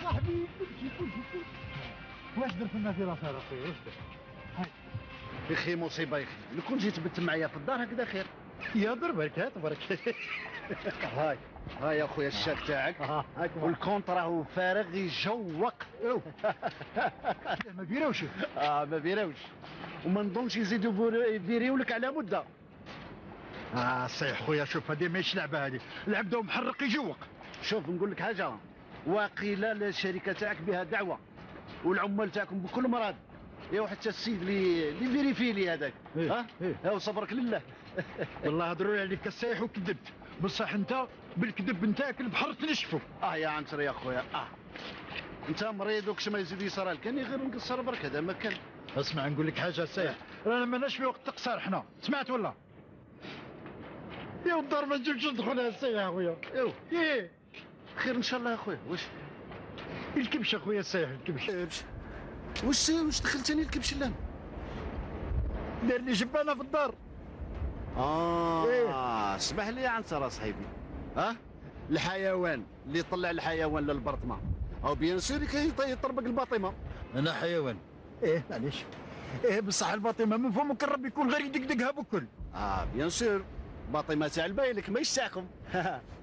صاحبي كلشي كلشي كلشي. واش درت لنا في l'affaire اخويا؟ واش درت؟ هاي يا اخي مصيبة يا اخي، لو كون جيت بت معايا في الدار هكذا خير. يا ضربك هات برك. هاي هاي يا خويا الشاك تاعك وال compte راهو فارغ يجوق. ما بيراوش. ما بيراوش وما نظنش يزيدوا يفيريو لك على مده. صحيح خويا، شوف هذه ماهيش لعبه، هذه العبده محرق يجوق. شوف نقول لك حاجة، واقيلا الشركة تاعك بها دعوه والعمال تاعكم بكل مرض، يا حتى السيد اللي vérifie لي هذاك. ها ها صبرك لله. والله هضروا عليك السايح وكذبت، بصح انت بالكذب نتاعك البحر تنشفو. يا عنتر يا خويا، انت مريض وكش ما يزيد يصرى لك، راني غير نقصر برك هذا ما كان. اسمع نقول لك حاجة السايح، رانا ماناش في وقت تقصر حنا، سمعت ولا؟ يا الدار ما نجمش ندخلها السايح اخويا. ايوا ايه خير ان شاء الله يا خويا. واش الكبش اخويا السايح؟ الكبش واش دخلتني الكبش لهنا؟ دار لي جبانه في الدار. إيه؟ اسمح لي يا عنتر صاحبي، ها الحيوان اللي طلع الحيوان للبرطمه او bien sûr يطربق الباطمه. انا حيوان؟ ايه معليش، ايه بصح الباطمه من فمك الرب يكون غير يدقدقها بكل. bien sûr باطمه تاع البايلك ماهيش تاعكم.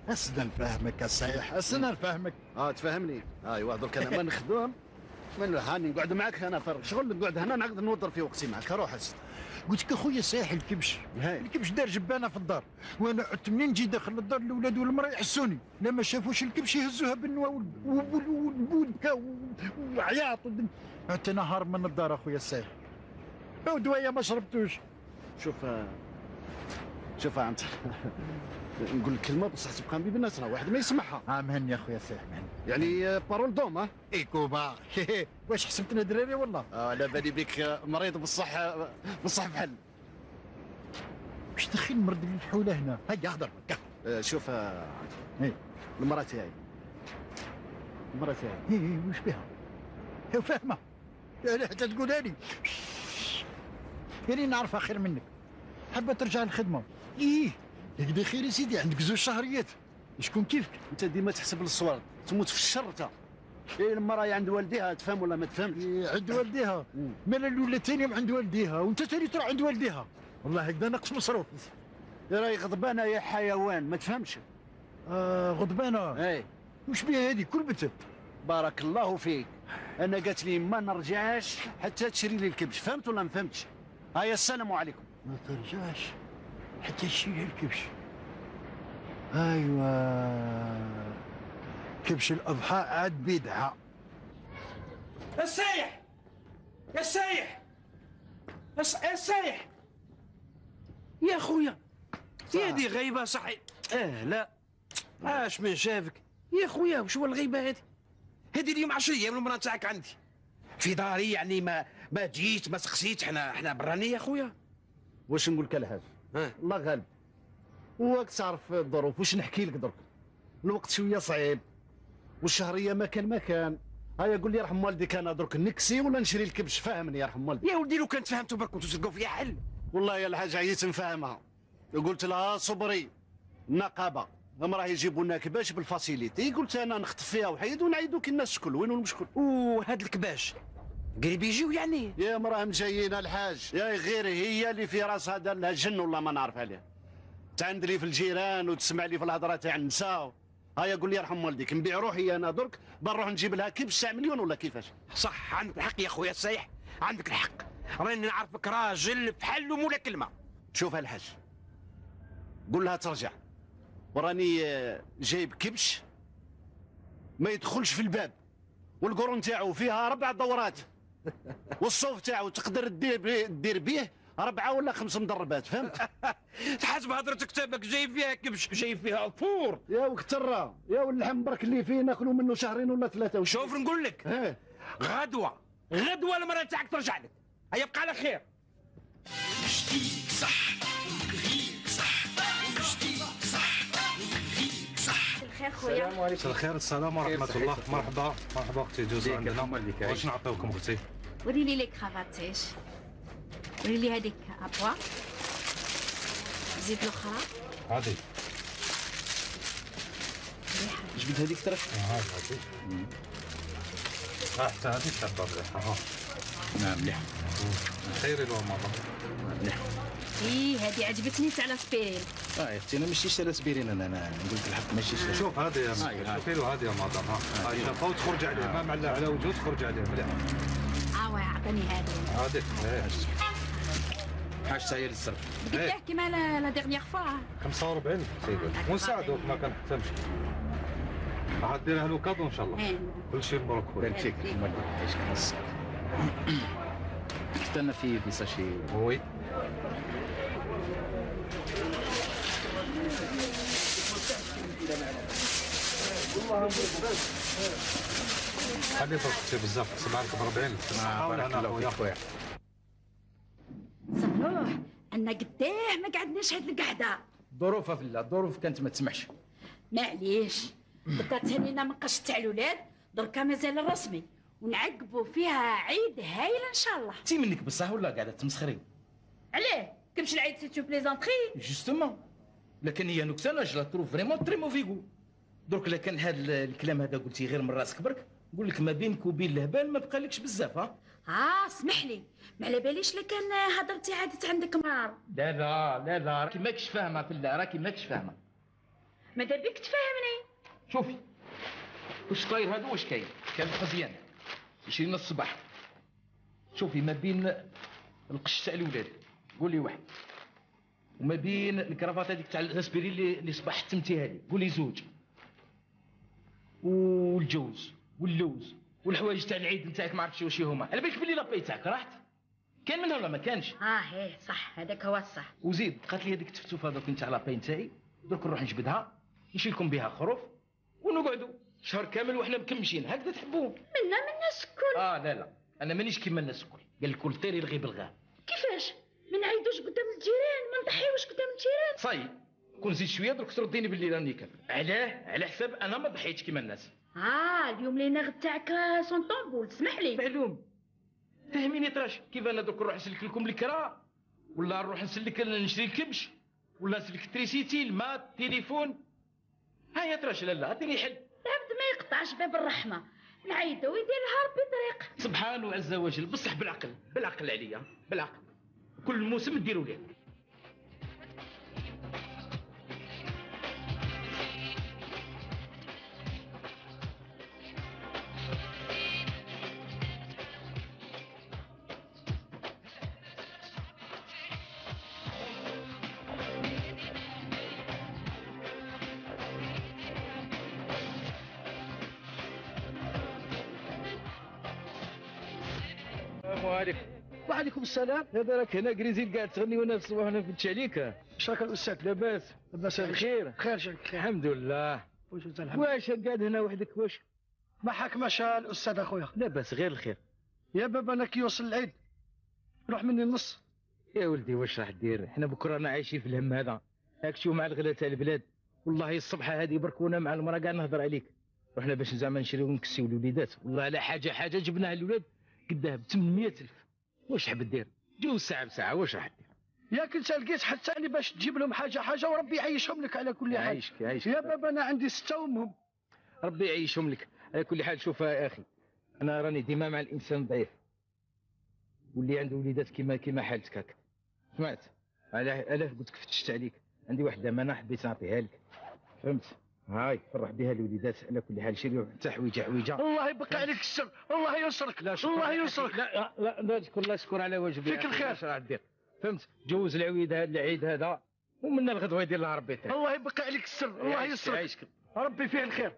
اسنا نفهمك الصحيح، اسنا نفهمك. تفهمني. ايوا درك انا ما نخدم من هاني نقعد معك انا فرق شغل، نقعد هنا نعقد نوضر في وقتي معك. روح اسيدي. قلت لك اخويا صحيح الكبش الكبش دار جبانه في الدار، وانا عدت منين نجي داخل للدار الاولاد والمراة يحسوني، لا ما شافوش الكبش يهزوها بالنوا والبودكا وعياط. عدت انا هارب من الدار اخويا الصحيح، ودوايا ما شربتوش. شوف شوف عنتر، نقول لك كلمة بصح تبقى بيناتنا واحد ما يسمعها. مهني اخويا السيح مهني، يعني parole d'homme. اي كوبا واش حسبتنا دراري والله؟ على بالي بك مريض بصح بصح بحال. واش دخل مرض الفحوله هنا؟ هيا اهضر. شوف المراة تاعي، المراة تاعي. ايه واش بها؟ هي فاهمه، لا حتى تقولها لي، يعني نعرفها خير منك. حابة ترجع للخدمة. ايه هكذا خير يا سيدي، عندك زوج شهريات، شكون كيفك؟ انت ديما تحسب للصوارد، تموت في الشر تا. ايه المراة عند والديها تفهم ولا ما تفهمش؟ إيه عند والديها، مالا الاولى ثاني عند والديها، وانت ثاني تروح عند والديها. والله هكذا نقص مصروف. يا راهي غضبانه يا حيوان ما تفهمش. غضبانه؟ ايه. واش بها هذه كل بنت؟ بارك الله فيك، انا قالت لي ما نرجعش حتى تشري لي الكبش، فهمت ولا ما فهمتش؟ هيا السلام عليكم. ما ترجعش حتى تشري الكبش. ايوا كبش الاضحى عاد بدعة. السايح يا السايح السايح يا خويا، يا دي غيبه صحي. لا اش من شافك يا خويا؟ وش هو الغيبة هذه؟ هذه اليوم 10 ايام المراة تاعك عندي في داري، يعني ما جيت ما سقسيت. حنا برانيه يا خويا. واش نقول لك الحاج؟ الله غالب، وراك تعرف الظروف. واش نحكي لك درك؟ الوقت شوية صعيب والشهريه ما كان ما كان. هيا قول لي يرحم والديك، انا درك نكسي ولا نشري الكبش؟ فهمني يرحم والديك يا ولدي. لو كان تفهمتوا برك كنتوا تلقاو فيها حل. والله يا الحاج عييت نفهمها، قلت لها صبري النقابة هم راه يجيبوا لنا كباش بال facilité، قلت انا نخطف فيها وحيد ونعيدو كي الناس الكل. وين المشكل؟ وهاد الكباش قريب يجيو يعني؟ يا مراهم جايين الحاج، يا غير هي اللي في راسها دار لها جن والله ما نعرف عليها. تعند لي في الجيران وتسمع لي في الهضرة تاع النساء. هيا قول لي يرحم والديك، نبيع روحي انا درك بنروح نجيب لها كبش تاع مليون ولا كيفاش؟ صح عندك الحق يا خويا السايح، عندك الحق. راني نعرفك راجل بحال ولا كلمة. شوف الحاج، قول لها ترجع، وراني جايب كبش ما يدخلش في الباب، والقرون تاعو فيها 4 دورات، والصوف تاعو تقدر دير به 4 ولا 5 مدربات، فهمت؟ تحسب هضرتك تابك جايب فيها كبش، جايب فيها فور يا وكتره يا واللحم برك اللي فيه ناكلوا منه 2 ولا 3. شوف نقول لك، غدوه غدوه المراة تاعك ترجع لك، هيا بقى على خير. نشتيك صح ونبغيك صح، ونشتيك صح ونبغيك صح. الخير خويا. السلام عليكم. الخير، السلام ورحمة الله. مرحبا مرحبا اختي، جوزوا عندنا. واش نعطيوكم اختي؟ وري لي les cravates تعيش، وري لي هذيك à pois، زيد الاخرى هذه. جبد هذيك ترى. هاي هذه. حتى هذه شابه مليحة. ها نعم مليحة. خيري له ماما. مليحة. ايه هذه عجبتني تاع l'aspirine. يا اختي انا ماشي شاري l'aspirine، انا نقول لك الحق ماشي شاري. شوف هذه يا شوفي له هذه يا مدام. ها هاي شابه وتخرج عليه، ما على وجهه تخرج عليه مليح. واه عطيني هذه. هذيك حاجة هي للصرف. قلت كيما la dernière fois 45 سيدي ونساعدوك ما كان حتى مشكل. راح ديرها له cadeau ان شاء الله. كل شيء مبروك خويا. بارك فيك. حتى انا في sachet. oui حبيبي اختي بزاف، سبعة لك ب 40. بارك الله فيك خويا. صبروح أنا قداه ما قعدناش هاد القعدة. ظروفها في الله، الظروف كانت ما تسمحش. معليش دركا تهنينا من قش تاع الولاد، دركا مازال الرسمي ونعقبوا فيها عيد هايل ان شاء الله. انت منك بصح ولا قاعدة تمسخري؟ علاه كمش العيد c'est une plaisanterie justement. لكن هي نكتة انا je la trouve vraiment très mauvais goût. درك لكان هذا الكلام هذا قلتي غير من راسك برك، نقول لك ما بينك وبين الهبال ما بقالكش بزاف. ها اسمح لي ما على باليش لكان هضرتي عادت عندك مرار. لا لا لا لا راكي ماكش فاهمه في الله، راكي ماكش فاهمه. ماذا بك تفهمني؟ شوفي واش طاير هذا واش كاين، كان مزيان شرينا الصباح. شوفي ما بين القش تاع الاولاد قولي واحد، وما بين الكرافات هذيك تاع l'aspirine اللي صباح حتمتيها لي قولي زوج، والجوز واللوز والحوايج تاع العيد نتاعك ما عرفتش واش هما. على بالك بلي la paye تاعك راحت كان منها ولا ما كانش؟ ايه صح هذاك هو الصح. وزيد قالت لي هذيك التفتوف هذاك نتاع la paye نتاعي درك نروح نجبدها نشري لكم بها خروف ونقعدوا شهر كامل وحنا مكمشين هكذا تحبوه. منا من الناس الكل. لا لا انا مانيش كيما الناس الكل، قال الكل طير يلغي بالغاب. كيفاش؟ ما نعيدوش قدام الجيران، ما نضحيوش قدام الجيران. صاي كون زيد شوية درك ترديني باللي راني كافر. علاه؟ على حساب انا ما ضحيتش كيما الناس. اليوم les nerfs تاعك sont en boule. اسمح لي. معلوم فهميني تراش كيف انا درك نروح نسلك لكم الكرا، ولا نروح نسلك نشري الكبش، ولا نسلك l'électricité، الماء، التليفون. هيا تراش لا لا عطيني حل. العبد ما يقطعش باب الرحمة، نعيدو ويدير لها ربي طريق. سبحانه عز وجل. بصح بالعقل، بالعقل عليا، بالعقل. كل موسم ديروا ليه. وعليكم السلام. هذا راك هنا كريزيل قاعد تغني وانا في الصباح وانا نفتش عليك. شكرا الاستاذ. لاباس؟ لاباس بخير؟ خير شكرا. الحمد لله. واش قاعد هنا وحدك واش؟ ما حكمش الاستاذ اخويا. لاباس غير الخير. يا بابا انا كي يوصل العيد روح مني النص. يا ولدي واش راح دير؟ حنا بكره رانا عايشين في الهم هذا، هاك تشوف مع الغلا تاع البلاد. والله الصبحه هذه برك وانا مع المراة قاعد نهضر عليك. رحنا باش زعما نشريو ونكسيو الوليدات، والله على حاجة حاجة جبناها للولاد قداه ب 800,000. واش حاب دير؟ جوز ساعة بساعة واش راح دير؟ ياك انت لقيت حتى انا باش تجيب لهم حاجة حاجة وربي يعيشهم لك على كل حال. يعيشك يعيشك يا بابا انا عندي 6 امهم. ربي يعيشهم لك على كل حال. شوف يا اخي انا راني ديما مع الانسان ضعيف واللي عنده وليدات كيما حالتك هكا. سمعت؟ علاه قلت لك فتشت عليك، عندي واحد الامانة حبيت نعطيها لك. فهمت؟ هاي فرح بها الوليدات على كل حال، شريو حتى حويجه حويجه. الله يبقى عليك السر، الله ينصرك. لا شكر الله ينصرك. لا لا لا شكر، لا شكر على واجبي. فيك الخير. اش راح دير؟ فهمت؟ جوز العويد هذا العيد هذا ومن الغدوه يدير لها ربي. الله يبقى عليك السر، الله ينصرك. يعيشك. ربي فيه الخير.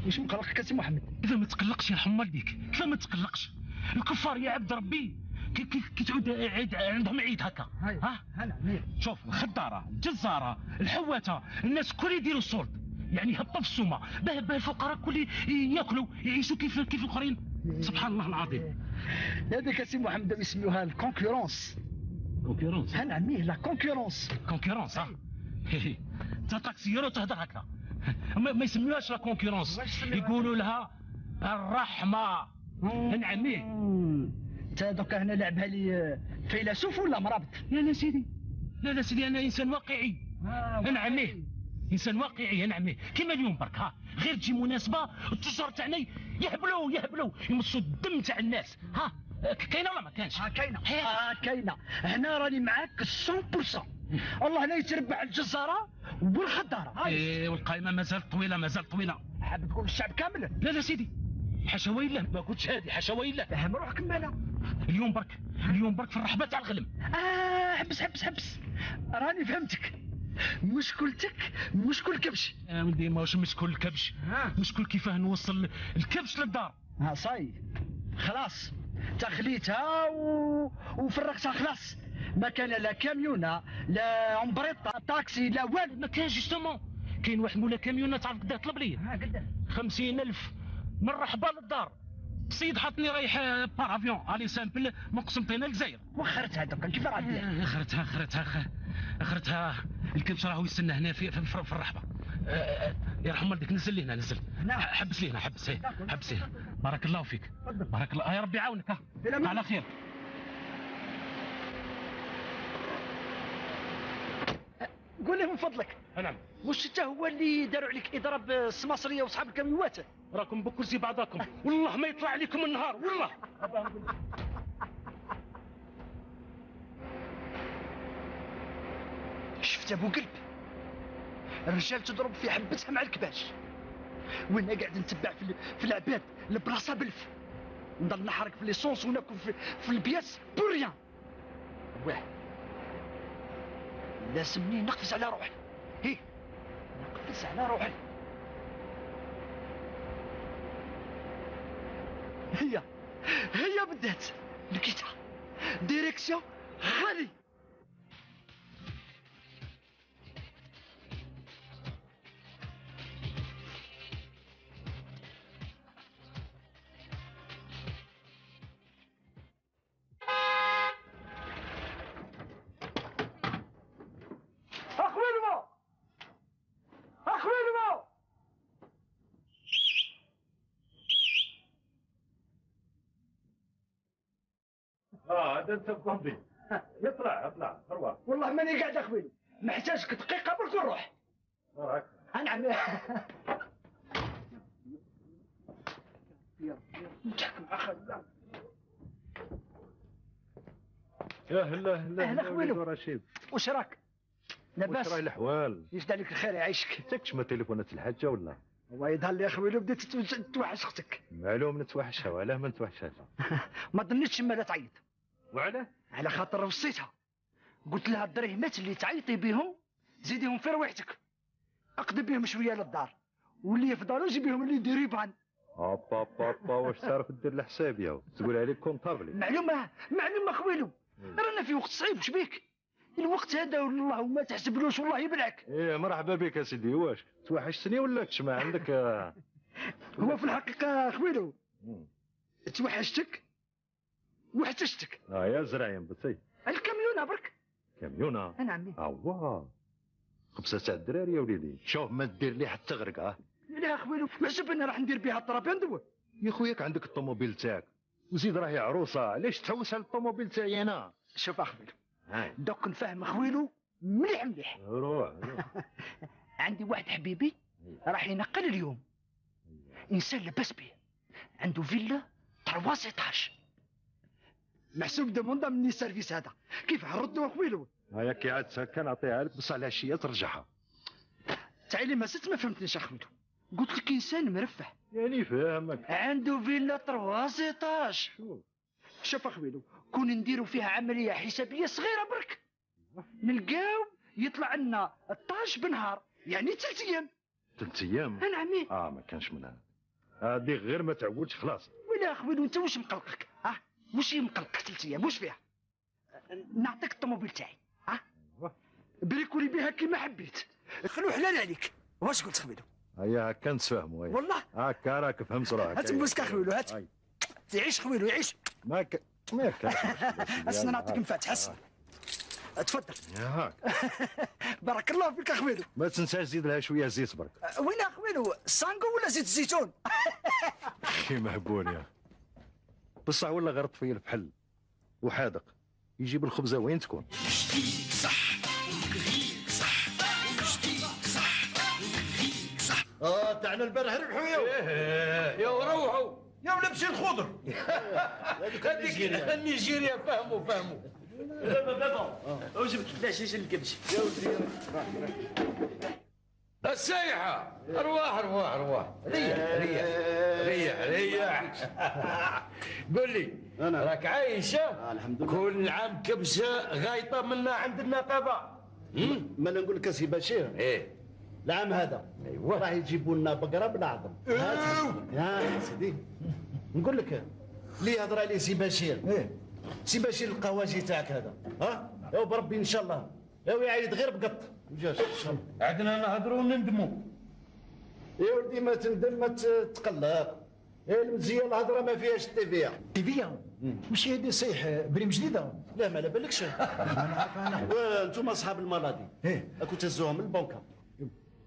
واش مقلقك سي محمد؟ كيف ما تقلقش يرحم والديك، كيف ما تقلقش؟ الكفار يا عبد ربي كي تعود عيد عندهم عيد هكا. ها؟ شوف الخضاره، الجزاره، الحواته، الناس كل يديروا ال solde، يعني يهبطوا في السومه باه الفقراء كل ياكلوا يعيشوا كيف كيف الاخرين. سبحان الله العظيم. هذيك سي محمد يسميوها ال concurrence. concurrence؟ نعم la concurrence. concurrence ها؟ انت taxieur تهضر هكذا. ما يسميوهاش la concurrence، يقولوا لها الرحمة. نعم انت دوكا هنا لعبها لي فيلسوف ولا مرابط؟ لا لا سيدي، لا لا سيدي، انا انسان واقعي. نعم انسان واقعي. نعم كيما اليوم برك، ها غير تجي مناسبة التجار تاعنا يهبلوا يهبلوا يمصوا الدم تاع الناس. ها كاينه ولا ما كانش؟ كاينه كاينه. هنا راني معاك 100%. الله لا يتربع الجزاره والخضاره. ايه والقائمه مازال طويلة، مازال طويلة. حاب تقول الشعب كامل؟ لا لا سيدي، حاشا ويله ما قلتش هذه، حاشا ويله. فهم روحك مالا. اليوم برك، اليوم برك في الرحبه تاع الغلم. حبس حبس حبس، راني فهمتك. مشكلتك مشكل الكبش. يا ولدي ماهوش مشكل الكبش، مشكل كيفاه نوصل الكبش للدار. صاي خلاص تخليتها وفرقتها خلاص. ما كان لا كاميونه لا امبريطه تاكسي لا والو. ما كانش justement. كاين واحد مولا كاميونه تعرف قداه طلب لي؟ قداه 50,000 من الرحبه للدار. السيد حطني رايح par avion aller simple من قسنطينه للجزائر. وخرتها دوكا كيف راه دير؟ اخرتها اخرتها اخرتها الكبش راهو يستنى هنا في الرحبه. يرحم والديك نزل لي هنا، نزل. حبس لي هنا، حبس حبس هنا. بارك الله فيك، بارك الله. يا ربي يعاونك. على خير. قول لي من فضلك. نعم. واش انت هو اللي داروا عليك اضراب السماسريه وصحاب الكاميوات؟ راكم بكرسي بعضاكم، والله ما يطلع عليكم النهار والله. شفت ابو قلب الرجال تضرب في حبتها مع الكباش، وانا قاعد نتبع في العباد البلاصة بلف، نضل نحرق في l'essence وناكل في ال pièces pour rien. واه لازمني نقفز على روحي. هي نقفز على روحي. هي هي بدات لقيتها direction غالي. هذا انت بومبي. اطلع اطلع اروح. والله ماني قاعد اخويلي، محتاجك دقيقة برك ونروح. راك. نعم. يا نضحك مع خالي. يا هلا هلا اهلا خويلو رشيد. واش راك؟ لاباس؟ واش راهي الاحوال؟ يجد عليك الخير يعيشك. تكش ما تليفونات الحاجة ولا؟ هو يظهر لي اخويلو بديت توحش اختك. معلوم نتوحشها، وعلاه ما نتوحشهاش؟ ما ظنيتش مالا تعيط. وعلاه؟ على خاطر وصيتها، قلت لها الدريهمات اللي تعيطي بهم زيديهم في رويحتك، اقضي بهم شوية للدار، واللي يفضلوا جيبيهم اللي يديروا يبان. ابا با واش تعرف دير الحساب يا تقول عليك comptable. معلومة معلومة خويلو، رانا في وقت صعيب. واش بيك الوقت هذا؟ والله ما تحسبلوش والله يبلعك. ايه مرحبا بك اسيدي. واش توحشتني ولا كش ما عندك؟ هو في الحقيقة خويلو توحشتك وحتشتك. يا زرايم بتي الكاميونه برك. كاميونه؟ نعم. اوا خبزه تاع الدراري يا وليدي. شوف ما دير لي حتى تغرق. ها لا خويلو محسوب انا راح ندير بها الطرابين دو. يا خوياك عندك الطوموبيل تاعك وزيد راهي عروسه، علاش تحوس على الطوموبيل تاعي انا؟ شوف اخويلو دوك نفهم خويلو مليح مليح. روح. عندي واحد حبيبي راح ينقل اليوم، انسان لاباس به، عنده فيلا 3 étages، محسوب demanda مني ال service هذا. كيف نردو خويلو؟ هيا كي عاد هكا نعطيها لك بصح العشية ترجعها. تعالي ما زلت ما فهمتنيش اخويلو. قلت لك انسان مرفه يعني فاهمك، عنده فيلا 3 étages. شوف اخويلو كون نديرو فيها عملية حسابيه صغيرة برك نلقاو يطلع لنا 12 بنهار، يعني 3 ايام. 3 ايام؟ نعم. ما كانش منها. هذه غير ما تعودش خلاص. وين خويلو انت واش مقلقك؟ ها واش مقلقك 3 ايام واش فيها؟ نعطيك الطوموبيل تاعي، ها bricoler بها كيما حبيت، خلو حلال عليك. واش قلت خويلو؟ هيا هكا نتفاهموا. والله هكا راك فهمت روحك. هات بوسكا خويلو، هات تعيش خويلو يعيش. ما كاش. استنى نعطيك مفاتح. حسن تفضل. يا هاك. بارك الله فيك اخويلو. ما تنساش زيد لها شوية زيت برك. وين اخويلو سانغو ولا زيت الزيتون؟ كي مهبول يا. بصح ولا غير طفيل بحل وحادق يجيب الخبزة وين تكون. صح صح صح صح. تاعنا البارح ربحوا يا يا روحوا يا ولابسين خضر. هذيك النيجيريا فهموا فهموا. بابا بابا وجبت العشيش الكبش يا ولدي. السايحة ارواح ارواح ارواح. ريح ريح ريح ريح. قول لي راك عايشة؟ الحمد لله. كل عام كبشة غايطة منا عند النقابة. ما نقول لك سي بشير. ايه العام هذا ايوه راح يجيبوا لنا بقرة بلا عظم. ها سيدي نقول لك اللي يهضر عليه سي بشير. ايه سي بشير القواسي تاعك هذا، ها يا بربي ان شاء الله يا يعيد غير بقط وجاش ان شاء الله. عندنا نهضروا ونندموا يا ولدي. ما تندم ما تقلق. يا المزية الهضرة ما فيهاش TVA. TVA ماشي هذه صحيح prime جديدة. لا ما على بالكش. ما نعرف انا. انتم اصحاب ال maladie. ايه راكم تهزوها من البنكه.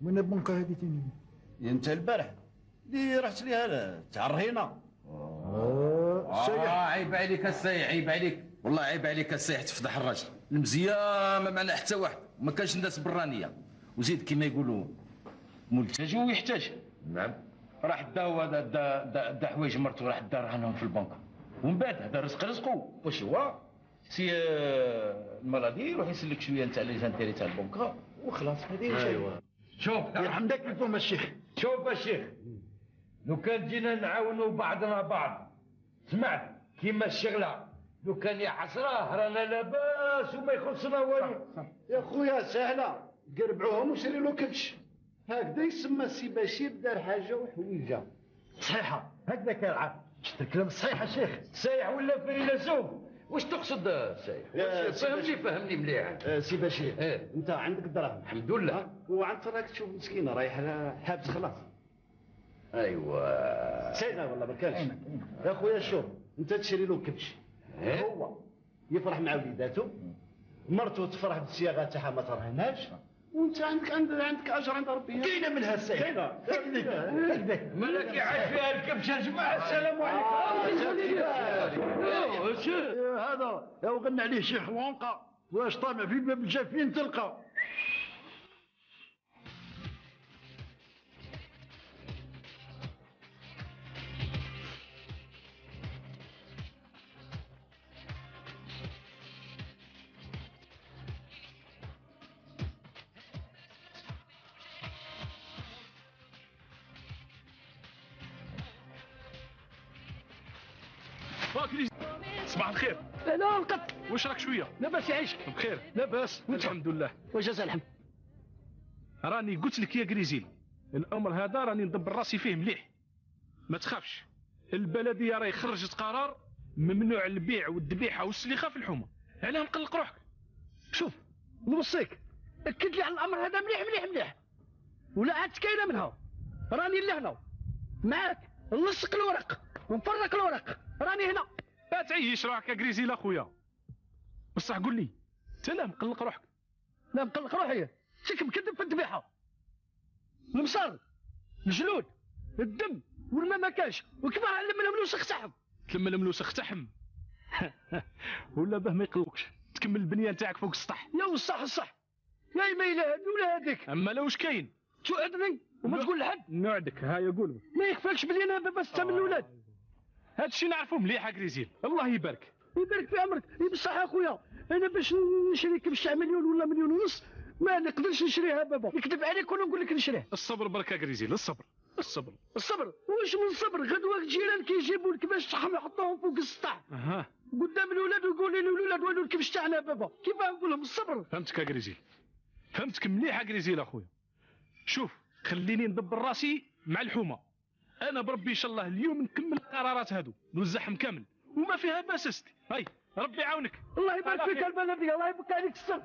وين البنكه هذه تاني؟ انت البارح اللي رحت ليها تاع الرهينه. عيب عليك السايح، عيب عليك والله، عيب عليك السايح تفضح الراجل. المزية ما معنا حتى واحد، ما كانش الناس برانيه. وزيد كما يقولوا ملتجئ ويحتاج. نعم راح دا هو دا دا دا, دا حوايج مرته راح دا رهنهم في البنكه، ومن بعد هذا رزق رزقو. واش هو سي ال maladie يروح يسلك شوية نتاع les intérêts تاع البنكه وخلاص. هذه ايوا شوف يرحم داك الفم الشيخ. شوف الشيخ، لو كان جينا نعاونوا بعضنا بعض، سمعت كيما الشغلة، لو كان يا حسراه رانا لاباس وما يخصنا والو. يا خويا سهلة، قربعوهم وشري له كبش. هكذا يسمى سي بشير دار حاجة وحويجه صحيحه. هكذا كان العام. شفت الكلام صحيح الشيخ. سايح ولا فيلسوف؟ واش تقصد سايح؟ فهمني فهمني مليح. سي بشير إيه؟ انت عندك الدراهم الحمد لله، وعند راك تشوف مسكينه رايح حابس خلاص. ايوا ساينه والله ما كانش. يا خويا شوف، انت تشري له كبش، هو يفرح مع وليداته، مرته تفرح بالصياغه تاعها ما ترهنهاش، وانت عندك عندك اجر عند ربي. كاينه منها السيد، كاينه. مالك عايش فيها الكبش يا جماعة. السلام عليكم. هذا يا وغنى عليه شيخ وانقى واش طامع في باب الجافين تلقى. صباح الخير. لا القط. واش راك شوية؟ لاباس يعيشك. بخير لاباس الحمد لله. وجزا الحمد. راني قلت لك يا كريزيل الامر هذا راني ندبر راسي فيه مليح، ما تخافش. البلدية راهي خرجت قرار ممنوع البيع والذبيحة والسليخه في الحومه، علاه مقلق روحك؟ شوف نوصيك، اكد لي على الامر هذا مليح مليح مليح، ولا عاد كاينه منها. راني لهنا معاك، نلصق الورق ونفرق الورق، راني هنا. لا تعيش روحك يا كريزيل اخويا. بصح قول لي انت لا مقلق روحك؟ لا مقلق روحي، سيك مكذب في الذبيحة، المصار، الجلود، الدم والماء ما كاش، وكبار علم لهم الوسخ تاعهم. تلم لهم الوسخ تاعهم ولا باه ما يقلقش تكمل البنية تاعك فوق السطح. يا الصح الصح، يا اما الى هادي ولا هذيك. اما لا واش كاين؟ توعدني وما تقول لحد. نوعدك. ها يا قول. ما يخفاكش بلي انا بابا 6 من الاولاد. هادشي نعرفو مليح كريزيل. الله يبارك. يبارك في عمرك. بصح اخويا انا باش نشري كبش تاع مليون ولا مليون ونص ما نقدرش نشريها بابا، نكذب عليك ولا نقول لك نشريه. الصبر بركة كريزيل، الصبر الصبر الصبر. واش من صبر؟ غدوه الجيران كيجيبوا الكباش تاعهم يحطوهم فوق السطح قدام الاولاد ويقولوا لي الاولاد والو الكبش تاعنا بابا، كيف نقول لهم الصبر؟ فهمتك كريزيل، فهمتك مليح كريزيل اخويا. شوف خليني ندبر راسي مع الحومه، انا بربي ان شاء الله اليوم نكمل القرارات هادو نوزعهم كامل وما فيها باس استي. هاي ربي يعاونك. الله يبارك فيك البلدية، الله يبارك عليك السر.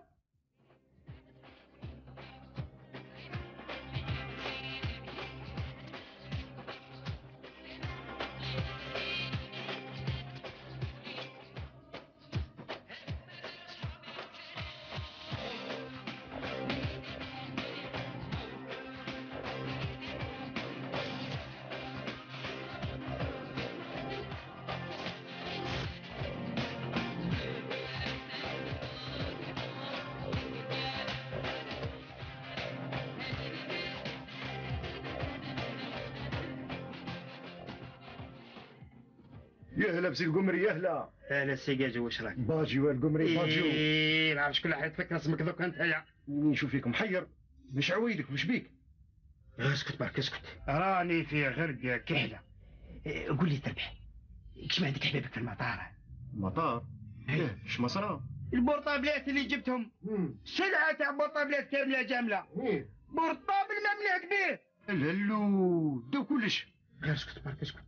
يا هلا بسي القمري، يا هلا. اهلا سي كاجو، واش راك؟ باجيو القمري باجيو. ايه نعرف شكون اللي حيتفكر اسمك دوك انت يا. نشوف فيكم حير، مش عويدك مش بيك. اسكت برك اسكت، راني في غرق كحلة. قول لي تربح، كش ما عندك حبابك في المطار؟ المطار؟ ايه اش ما صرا؟ البورطابلات اللي جبتهم سلعه تاع بورطابلات كاملة جامله. portable ما مليح كبير. الهلو داو كلش. غير اسكت برك اسكت،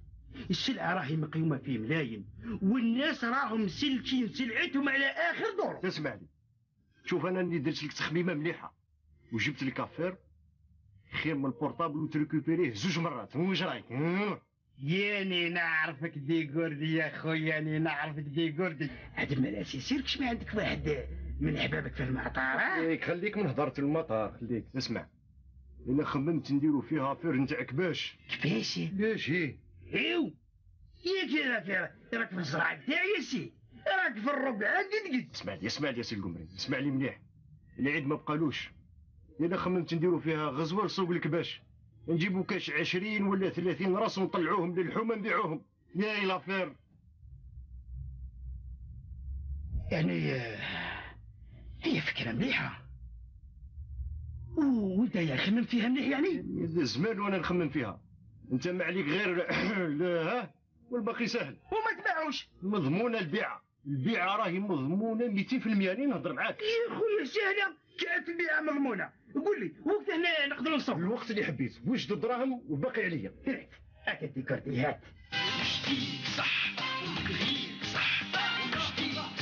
السلعة راهي مقيومة في ملايين والناس راهم مسلكين سلعتهم على آخر دور. تسمع لي، شوف أنا اللي درت لك تخميمة مليحة وجبت لك affaire خير من ال portable وتريكوبيريه زوج مرات، واش رايك؟ ياني نعرفك dégourdi يا خويا، ياني نعرفك dégourdi. هاد الملاسي سير كش ما عندك واحد من حبابك في المطار؟ إيه خليك من هضرة المطار، خليك اسمع. أنا خممت نديرو فيها affaire نتاع كباش. كباش؟ باش هي؟ ايو ياك راك في الزراعة تاعي يا سي، راك في الربع قد قد. اسمع لي اسمع لي يا سي القمري، اسمع لي مليح. العيد ما بقالوش، الا خممت نديرو فيها غزوة لسوق الكباش، نجيبو كاش 20 ولا 30 راس ونطلعوهم للحومه نبيعوهم. يا l'affaire يعني هي فكرة مليحة، وانت يا خمم فيها مليح يعني؟ زمان وانا نخمم فيها، انت ما عليك غير ها والباقي سهل. وما تباعوش مضمونه البيعة، البيعة راهي مضمونه 200%. راني نهضر معاك يا خويا، سهلة كانت البيعة مضمونه. قول لي وقت هنا نقدروا نصور؟ الوقت اللي حبيت، وجد الدراهم والباقي عليا. هات الديكوردي هات. صح صح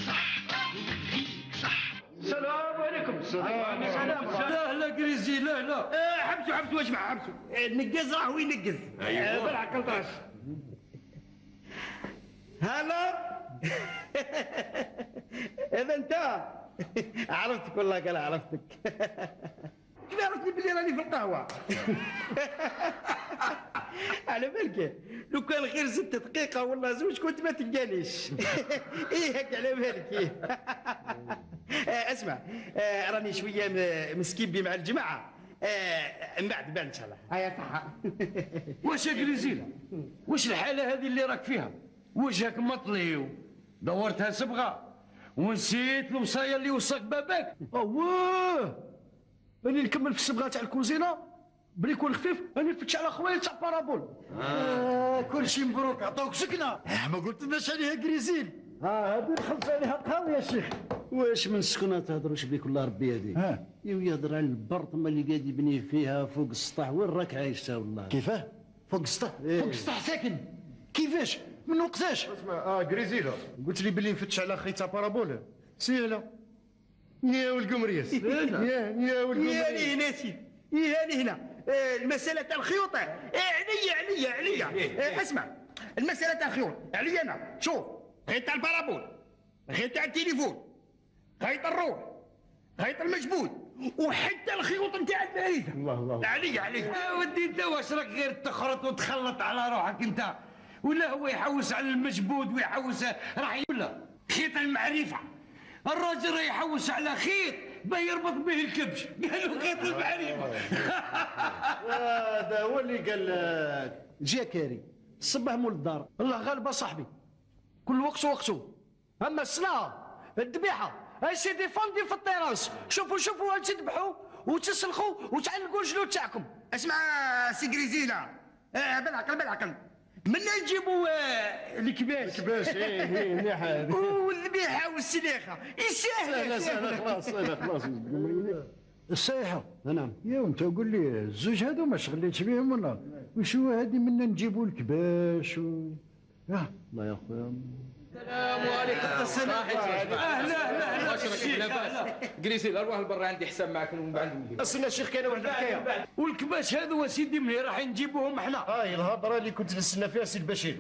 صح صح. السلام عليكم. السلام. لا لا كريزي لا لا. حبسوا حبسوا يا جماعة حبسوا. النقز راه ينقز. ايوه بالعقل طاش. هلا هذا انت عرفتك والله، قال عرفتك. كيف عرفتني بلي راني في القهوة؟ على بالك لو كان غير زدت دقيقة والله زوج كنت ما تلقانيش. ايه هكا على بالك. إيه. اسمع راني شوية مسكيبي مع الجماعة، من بعد بان ان شاء الله. هيا صحة. واش يا كريزيلا، واش الحالة هذه اللي راك فيها؟ وجهك مطلي دورتها صبغة ونسيت الوصايا اللي وصاك باباك. اوه راني نكمل في الصبغه تاع الكوزينة بلي يكون خفيف، راني نفتش على خويا تاع parabole. كلشي مبروك، عطاوك سكنه. ما قلت لناش عليها كريزيل. هادي نخلص عليها قهوة يا شيخ. واش من سكنه تهضروش بيك والله ربي هذيك. يهضر على البرطمه اللي قاعد يبني فيها فوق السطح. وين راك عايش والله؟ كيفاه؟ فوق السطح؟ إيه؟ فوق السطح ساكن؟ كيفاش؟ من وقتاش؟ اسمع كريزيلا، قلت لي بلي نفتش على خي تاع parabole. سيلا يا والقمريس. يا والقمريس. يا هنا سيدي، يا هنا المسألة تاع الخيوط. عليا عليا عليا. اسمع المسألة تاع الخيوط عليا أنا. شوف خيط تاع ال parabole، خيط تاع التليفون، خيط الروح، خيط المجبود، وحتى الخيوط نتاع المعرفة. الله الله عليا عليا. يا ودي انت واش راك غير تخرط وتخلط على روحك انت؟ ولا هو يحوس على المجبود ويحوس راح ولا خيط المعرفة. الراجل راه يحوس على خيط باه يربط به الكبش، قالوا خيط المعرفة. هذا هو اللي قال لك جاكاري الصباح مول الدار. الله غالب صاحبي، كل وقت وقته. اما الصلاة الذبيحة هاي سيدي فندي في التيراس. شوفوا شوفوا تذبحوا وتسلخوا وتعلقوا الجلود تاعكم. اسمع سي كريزيلا، بالعقل بالعقل، منا نجيبوا الكباش. الكباش ايه مليحة هذه. والذبيحة والسلاخه سهلة سهلة خلاص سهلة خلاص. السايحه. نعم. يا وانت قول لي الزوج هذو ما شغليتش بهم ولا؟ وشو هذه منا نجيبوا الكباش و الله يا خويا. السلام عليكم. السلام. اهلا اهلا. جريسي الارواح لبرا، عندي حساب معكم ومن بعد نولي. استنى الشيخ، كاينه واحد الحكاية. والكباش هذو سيدي ملي راح نجيبوهم احنا. هاي الهضرة اللي كنت نستنى فيها سي البشير.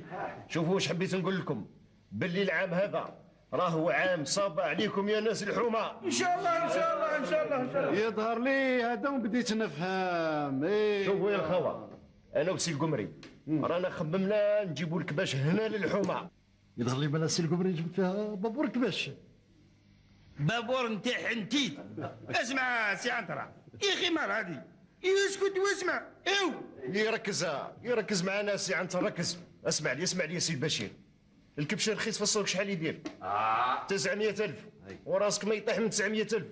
شوفوا واش حبيت نقول لكم، باللي العام هذا راهو عام صاب عليكم يا ناس الحومه. ان شاء الله ان شاء الله ان شاء الله ان شاء الله. يظهر لي هذا وبديت نفهم. ايه شوفوا يا الخوا، انا وسي القمري رانا خممنا نجيبوا الكباش هنا للحومه. يظهر لي بلا سي القمري جبت فيها بابور كباش. بابور نتاع حنتيت. اسمع سي عنترة يا اخي، مال هادي يسكت واسمع. ايو يركز يركز معنا سي عنتر، ركز. اسمع لي اسمع لي يا سي البشير، الكبش رخيص في السوق شحال يدير؟ 900000، وراسك ما يطيح من 900000.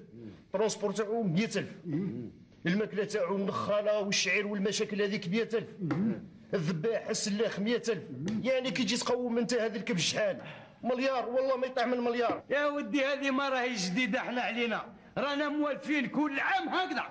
transport تاعو 100000، الماكلة تاعو النخاله والشعير والمشاكل هذيك 100000، الذباح السلاخ 100000. يعني كي تجي تقوم انت هذا الكبش شحال؟ مليار، والله ما يطيح من مليار. يا ودي هذه ما راهي جديدة، احنا علينا رانا موالفين كل عام هكذا.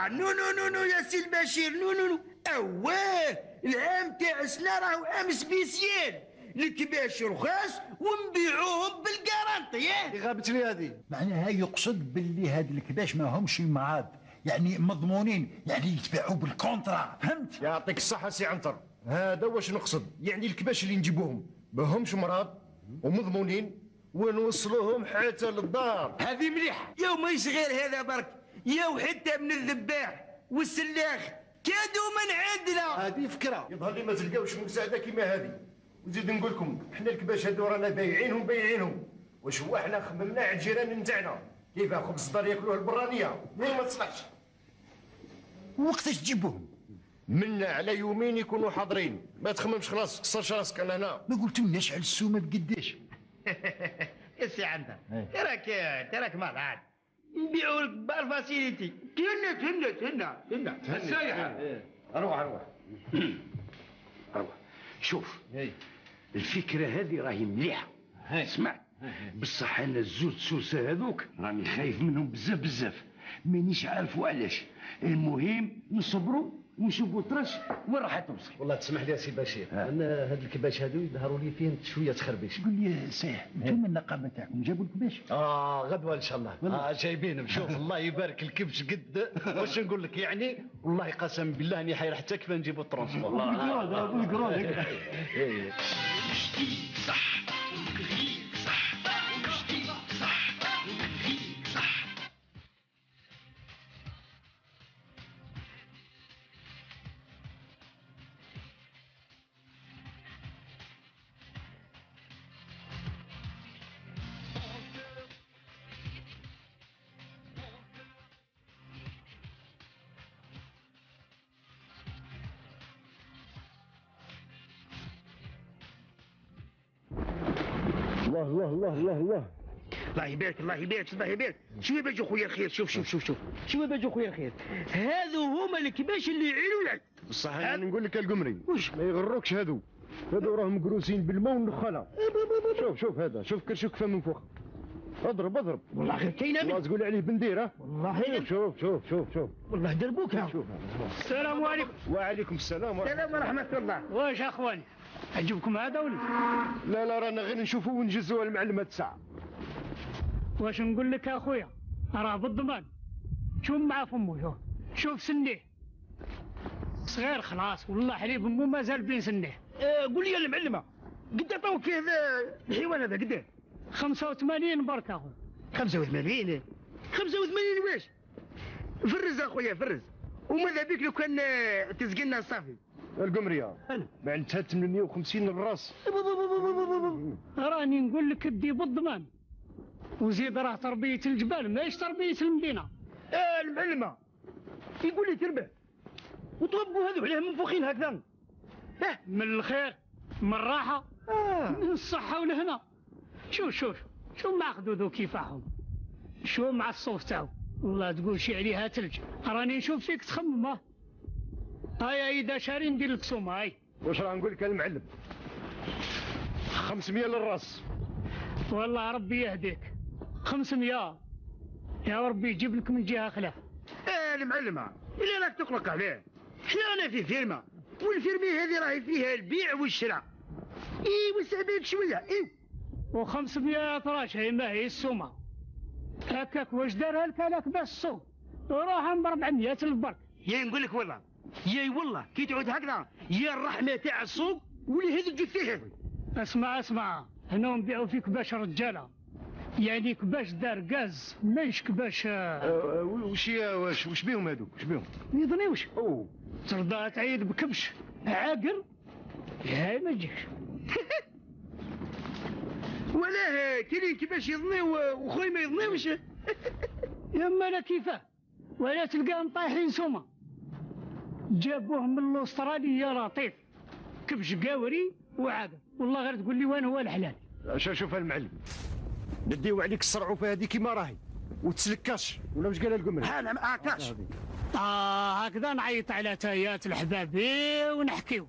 non non non non يا سي البشير، non non non. اواه العام تاع السنة راهو عام spécial، الكباش رخاص ونبيعوهم بال garantie. غابت لي هذه. معناها يقصد باللي هاد الكباش ما همش معاد، يعني مضمونين، يعني يتباعوا بال contrat، فهمت؟ يعطيك الصحة سي عنتر، هذا واش نقصد. يعني الكباش اللي نجيبوهم ماهمش مرض ومضمونين ونوصلوهم حتى للدار. هذه مليحة. يا ماهيش غير هذا برك، يا وحتى من الذباح والسلاخ كادوا من عندنا. هذه فكرة. يظهر لي ما تلقاوش مساعدة كيما هذه. وزيد نقول لكم حنا الكباش هادو رانا بايعينهم بايعينهم. واش هو حنا خممنا على الجيران نتاعنا كيف خبز الدار ياكلوه البرانيه، ما تصلحش. وقتاش تجيبوهم؟ منا على يومين يكونوا حاضرين، ما تخممش خلاص، كسرش راسك انا هنا. ما قلتلناش على السومه بقداش. يا سي عنتر تراك تراك مرض، نبيعوا لك بال facilité. تهنى تهنى تهنى تهنى. السايحه اروح اروح اروح. شوف الفكرة هذه راهي مليحة، اسمع بصح انا الزوج سوسة هذوك راني خايف منهم بزاف بزاف، مانيش عارف وعلاش. المهم نصبروا ونشوفوا ترش وين راح توصل. والله تسمح لي يا سي بشير، انا هاد الكباش هادو يظهروا لي فيهم شوية تخربيش. قول لي سيح، انتم النقابة تاعكم جابوا الكباش؟ غدوه ان شاء الله. جايبينهم. شوف الله يبارك الكبش قد واش نقول لك، يعني والله قسم بالله اني حير حتى كيف نجيبوا ال transport. بالكرون. صح صح صح صح. الله الله الله الله الله. الله يبارك الله يبارك الله يبارك. شوف باجو خويا الخير، شوف شوف شوف شوف شوف باجو خويا الخير، هذو هما الكباش اللي يعينوا لك. بصح انا نقول لك القمري ما يغروكش هذو، هذو راهم مقروسين بالماء والنخاله. شوف شوف هذا، شوف كرشو كفا من فوق. اضرب اضرب. والله غير كاينه. والله تقول عليه بنديره. والله شوف شوف شوف شوف والله دربوك. شوف. السلام عليكم. وعليكم السلام السلام ورحمة الله. واش اخواني عجبكم هذا ولا؟ لا لا رانا غير نشوفوا ونجزوا المعلمة الساعة. واش نقول لك اخويا، راه بالضمان. شوف مع فمو، شوف شوف سنية صغير خلاص، والله حليب امو مازال بين سنية. قول لي يا المعلمة قد عطاوك فيه هذا الحيوان هذا قداه؟ 85 برك اخويا. 85 85 واش؟ فرز اخويا فرز، وماذا بك لو كان تسقينا صافي. القمريه معناتها 850 الراس. راني نقول لك دي بالضمان، وزيد راه تربيه الجبال ماهيش تربيه المدينة. المعلمة يقول لي تربح وطبقوا هذو عليهم منفوخين هكذا. من الخير من الراحة من الصحة والهنا. شوف شوف شوف مع خدودو كيفاهم، شوف مع الصوف تاعو، والله تقول شي عليها ثلج. راني نشوف فيك تخمم. هاي اذا شاري ندير لك سومه. هاي واش راه نقول لك المعلم، 500 للراس. والله ربي يهديك، 500 يا ربي يجيب لك من جهة خلاف. المعلمة اللي راك تقلق عليه، حنا رانا في فيرما وال ferme هذه راهي فيها البيع والشراء. اي وسع بالك شوية. اي و500 راش هي ما هي السومه هكاك. واش دارها لك هذاك باش السوق روح ب 400 البرك. يا نقول لك والله يا والله كي تعود هكذا يا الرحمة تاع السوق واللي هذا الجثة هذه. اسمع اسمع، هنا نبيعوا فيك كباش رجاله، يعني كباش دار غاز ماهيش كباش. وش واش بيهم هذوك؟ واش بيهم؟ ما يظنيوش. ترضى تعيد بكبش عاقر؟ هاي ما تجيش. ولا كاين كيفاش يظني وخويا ما يظنيوش. يا اما لا كيفاه ولا تلقاهم طايحين سومه. جابوه من الاسترالية يا لطيف، كبش قاوري وعاقر. والله غير تقول لي وين هو الحلال. شوف المعلم، نديو عليك الصرعوفه هذه كيما راهي وتسلكاش ولا واش قالها القمري؟ ها كاش. هكذا نعيط على تايات الحبابي ونحكيو.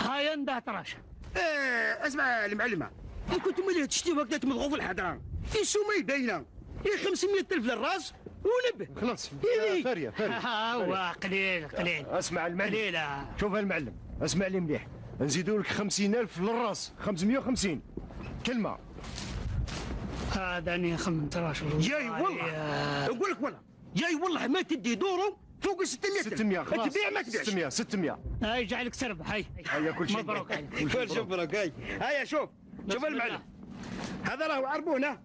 هاي نده تراش. اسمع المعلمة، إن كنتم اللي تشتيو هكذا تمضغوا في الحضرة، السومه باينة، 500,000 للراس ونبه. خلاص فاريه فاريه. هو قليل قليل. اسمع المعلم، شوف المعلم، اسمع لي مليح، نزيدوا لك 50,000 للراس، 550 كلمة. هذا اني خممت راسي. ياي والله نقول لك والله ياي والله ما تدي دورو فوق 600. 600 خلاص. تبيع ما تبيعش. 600 600. هاي يجعلك تربح. هاي هيا كل شيء مبروك عليك. كل شيء مبروك. هاي هيا شوف شوف المعلم، هذا راهو عربونه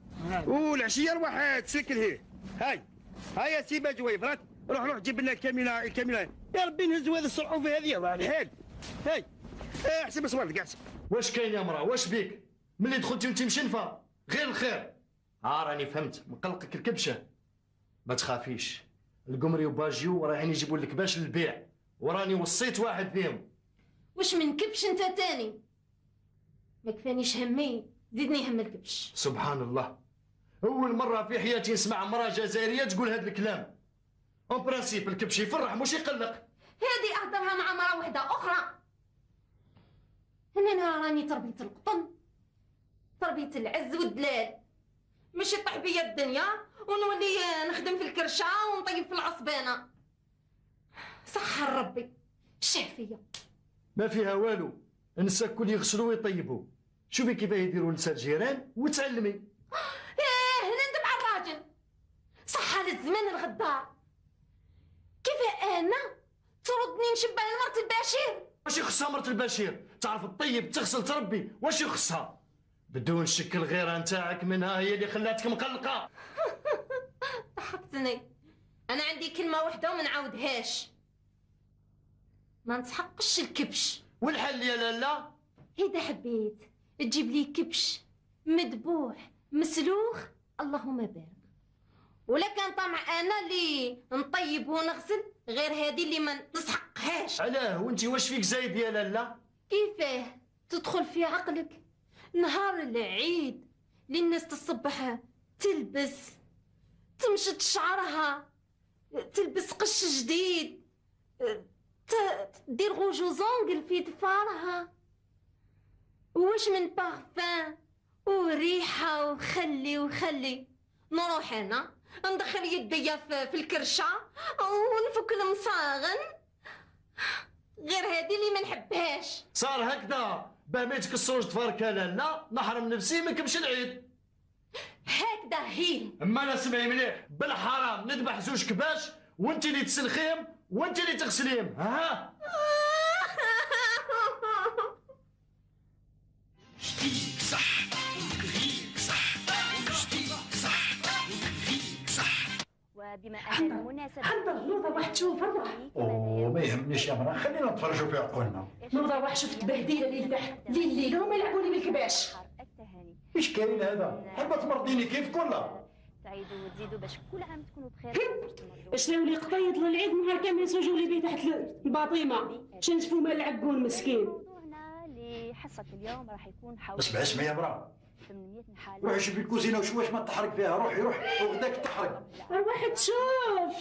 والعشيه روح تسلك لهيه. هاي هيا سيبا جويفرات، روح روح جيب لنا الكاميرا الكاميرا. يا ربي نهزوا هذه الصعوبة هذه الله الحال. هاي احسب صوالك احسب. واش كاين يا مرا؟ واش بيك؟ ملي دخلتي وانت مشنفه غير الخير. راني فهمت، مقلقك الكبشه. ما تخافيش، القمري وباجيو رايحين يجيبوا لك باش للبيع، وراني وصيت واحد فيهم. واش من كبش انت تاني؟ ما كفانيش همي، زيدني هم الكبش. سبحان الله، اول مرة في حياتي نسمع امراة جزائرية تقول هذا الكلام. en principe الكبش يفرح مش يقلق. هذه اهدرها مع مرا وحده اخرى. انا راني تربيه القطن، تربيه العز والدلال، مش يطيح بيا الدنيا ونولي نخدم في الكرشه ونطيب في العصبانه. صح ربي الشافيه ما فيها والو، النساء كل يغسلوا ويطيبوا. شوفي كيفاه يديروا نساء الجيران وتعلمي. ايه نندم على الراجل. صح للزمان الغدار، كيف انا تردني نشبه لمرت البشير؟ واش يخصها مرت البشير؟ تعرف الطيب تغسل تربي، واش يخصها؟ بدون شك الغيرة نتاعك منها هي اللي خلاتك مقلقة. ضحكتني. انا عندي كلمة واحدة وما نعاودهاش، ما نسحقش الكبش. والحل يا لالا؟ اذا حبيت تجيب لي كبش مذبوح مسلوخ اللهم بارك، ولا كان طمع انا اللي نطيب ونغسل غير هذه اللي ما نسحقهاش. علاه وانت واش فيك زايد يا لالا؟ كيفاه تدخل في عقلك نهار العيد اللي الناس تصبح تلبس تمشط شعرها تلبس قش جديد دير rouge aux ongles في ضفارها، واش من بارفان وريحه وخلي وخلي. نروح انا ندخل يديا في الكرشه ونفك المصاغن، غير هذه اللي ما نحبهاش. صار هكذا باه ما يتكسروش ضفارك يا لالا، نحرم نفسي من كبش العيد. هكذا هي. اما انا سمعي مليح، بالحرام نذبح زوج كباش وانت اللي تسلخيهم وانت اللي تغسليهم. ها جديد صح غير صح جديد صح غير صح. وبما ان المناسبة حنظر نوضة واحد تشوف ارواح. اوه ما يهمنيش يا مرا، خلينا نتفرجوا في عقولنا. نوضة واحد شفت بهديله اللي تحت ليل ليل هما يلعبوا لي بالكباش. ايش كاين هذا؟ حابة تمرضيني كيف كلها؟ تعيدوا وتزيدوا باش كل عام تكونوا بخير. شنو اللي قطيط للعيد نهار كامل يزوجوا لي به تحت الباطيمه، شنشفوا مال العقون مسكين. موضوعنا لحصه اليوم راح يكون حول اسمع اسمع يا مرا، 800 حاله. روحي شوفي الكوزينة وشوف واش ما تحرق فيها، روحي روحي وغداك تحرق. روح تشوف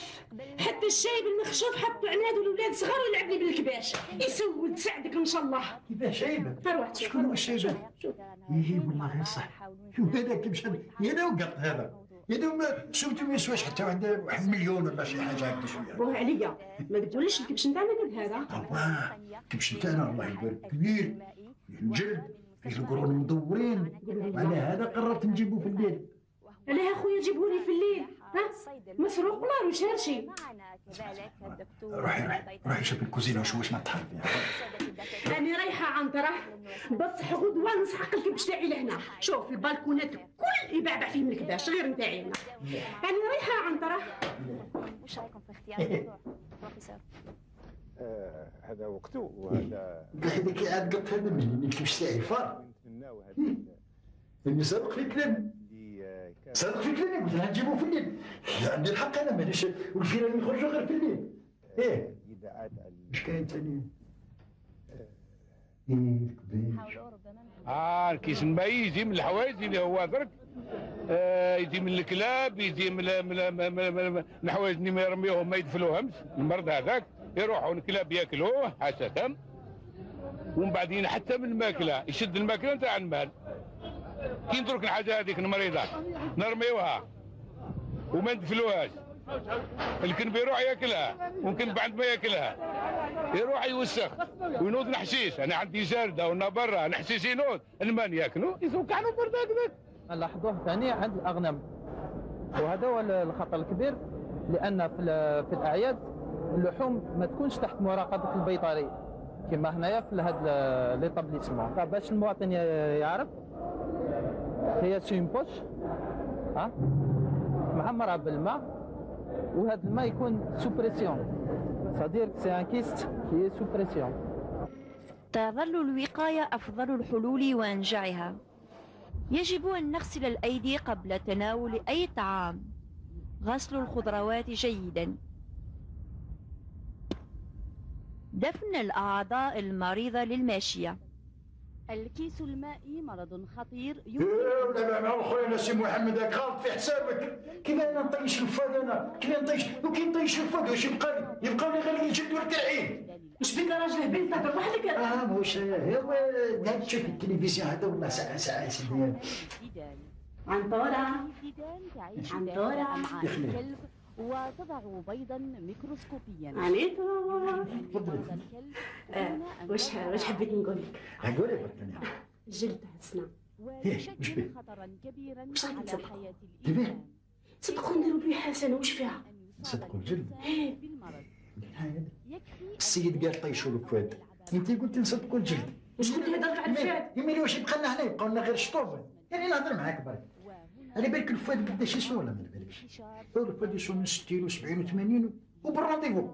حتى الشايب المخشوف حطوا عناد والولاد صغار ويلعب لي بالكباش. يسود سعدك ان شاء الله. كيفاه شايبه؟ روح تشوف. شكون هو الشايبه؟ ايه والله غير صح. شوف هذا كيفاش يا انا وقط هذا. يدوم سوتو ما يسواش حتى واحد مليون ولا شي حاجة هكا شوية. بوه عليا ما تقوليش الكبش نتاعنا قد هذا. الكبش نتاعنا الله يبارك كبير، فيه الجلد، فيه القرون مدورين، وعلى هذا قررت نجيبو في الليل. علاه اخويا جيبهولي في الليل؟ ها مسروق ولا recherché؟ روحي روحي روحي شوفي الكوزينة وشوف واش ما طحن فيها. راني رايحة عند راه بصح غدوه نسحق الكبش تاعي لهنا. شوف البالكونات كل يبعبع فيهم الكباش غير نتاعي انا. راني رايحة عند راه. وش رايكم في اختيار الموضوع بروفيسور؟ هذا وقته وهذا هذاك عاد قلت هذا من الكبش تاعي فار. نتمناو هذا اني صادق في كلامي، صادق في كلامي، قلت لها نجيبو في الليل. عندي الحق انا مانيش، والفيران يخرجوا غير في الليل. ايه واش كاين ثاني؟ ايه الكباش. الكيس الماء يجي من الحوايج اللي هو درك، يجي من الكلاب، يجي من الحوايج اللي ما يرميوهم ما يدفلوهمش، المرض هذاك يروحوا الكلاب ياكلوه حاشا، ومن بعدين حتى من الماكلة يشد الماكلة نتاع المال. كي ندرك الحاجة هذيك المريضة نرميوها وما ندفلوهاش، الكلب يروح ياكلها، وممكن بعد ما ياكلها يروح يوسخ وينوض الحشيش. انا عندي جارده ونا برا الحشيش ينوض، المال ياكلو يسوق عنه برد هكذاك. نلاحظوه ثاني عند الاغنام، وهذا هو الخطر الكبير، لان في الاعياد اللحوم ما تكونش تحت مراقبة البيطري كما هنايا في هذا l'établissement. باش المواطن يعرف، هي c'est une poche ها معمره بالماء، وهذا الماء يكون sous pression، c'est-à-dire c'est un kyste qui est sous pression. تظل الوقاية أفضل الحلول وأنجعها. يجب أن نغسل الأيدي قبل تناول أي طعام. غسل الخضروات جيدا. دفن الأعضاء المريضة للماشية. الكيس المائي مرض خطير. لا لا خويا سي محمد راك غلط في حسابك. كيف انا نطيش الفاد؟ انا كيف نطيش؟ وكي نطيش الفاد واش يبقى لي؟ يبقى لي غير الجلد والكرعين. واش بك راجل هبل تهضر وحدك؟ واش هو هاد تشوف التلفزيون هذا والله ساعة ساعة سيدي. عنطورة عنطورة الكلب وتضع بيضا ميكروسكوبيا. عنيطة. واش حبيت نقول لك؟ قولي برك. الجلد تاع السنة ويشكل خطرا كبيرا على حياة الإنسان. صدقوا نديروا به حسنة، واش فيها؟ صدقوا الجلد. السيد قال طيشوا الفواد، انت قلت نصدقوا الجلد. واش قلت هضرت على الفواد؟ يميلي واش يبقى لنا هنا؟ يبقى لنا غير الشطوف. يعني نهضر معاك برك. على بالك الفواد قداش يسوى ولا ما على بالكش؟ الفواد يسوى من 60 و70 و80 وبال rendez-vous.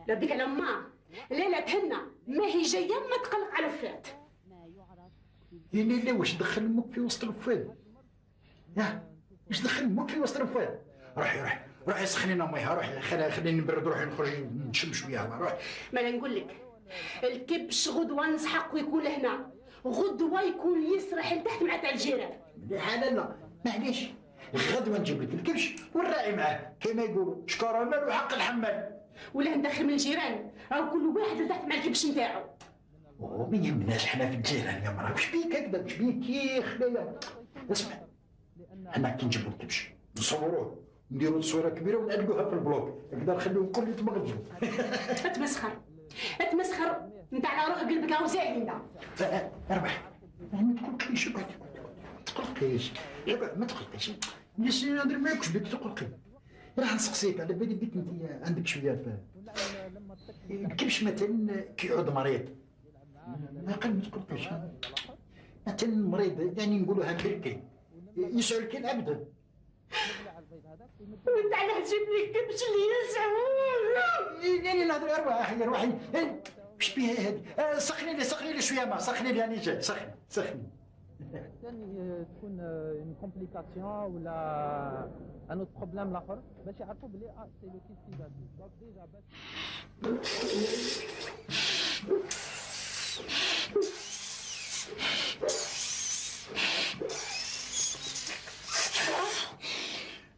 لا بيك على ما لا لا تهنى، ما هي جاية ما تقلق على الفواد. يعني لا واش دخل امك في وسط الفواد؟ يا واش دخل امك في وسط الفواد؟ روحي روحي روحي سخني لنا ميها، روحي خليني نبرد روحي نخرج نشم شوية هوا. روحي. ما نقول لك الكبش غدوه نسحق ويكون هنا، غدوه يكون يسرح لتحت مع تاع الجيران. مليحة. لا لا معليش، غدوه نجيب لك الكبش والراعي معاه كما يقولوا شكاره مال وحق الحمال. ولا ندخل من الجيران، راه كل واحد لتحت مع الكبش نتاعو. وما يهمناش حنا في الجيران يا مرا. واش بيك هكذا؟ واش بيك يا خلايا؟ اسمع، حنا كي نجيبو الكبش نصوروه، نديرو تصويره كبيرة ونعلقوها في ال bloc، هكذا نخليهم الكل يتمغزوا. اتمسخر اتمسخر، انت على روح قلبك راهو زاهي انت. اربح ما تقلقيش، ما تقلقيش، ما تقلقيش. ماشي نهضر معاك واش بيك تقلقي؟ راح نسقسيك، على بالي بيك انت عندك شوية الكبش مثلا كيعود مريض، ما قال ما تقلقيش. مثلا مريض يعني نقولوها بركي يسعل كي العبد. وانت علاه تجيب لي الكبش اللي يسعل؟ يعني نهضر ارواح روحي واش بيها هادي؟ سخني لي سخني لي شوية ما سخني لي يعني جاي سخني سخني. ثاني تكون une complication ولا un autre problème الاخر باش يعرفوا بلي c'est le kyste hydatique. donc déjà باش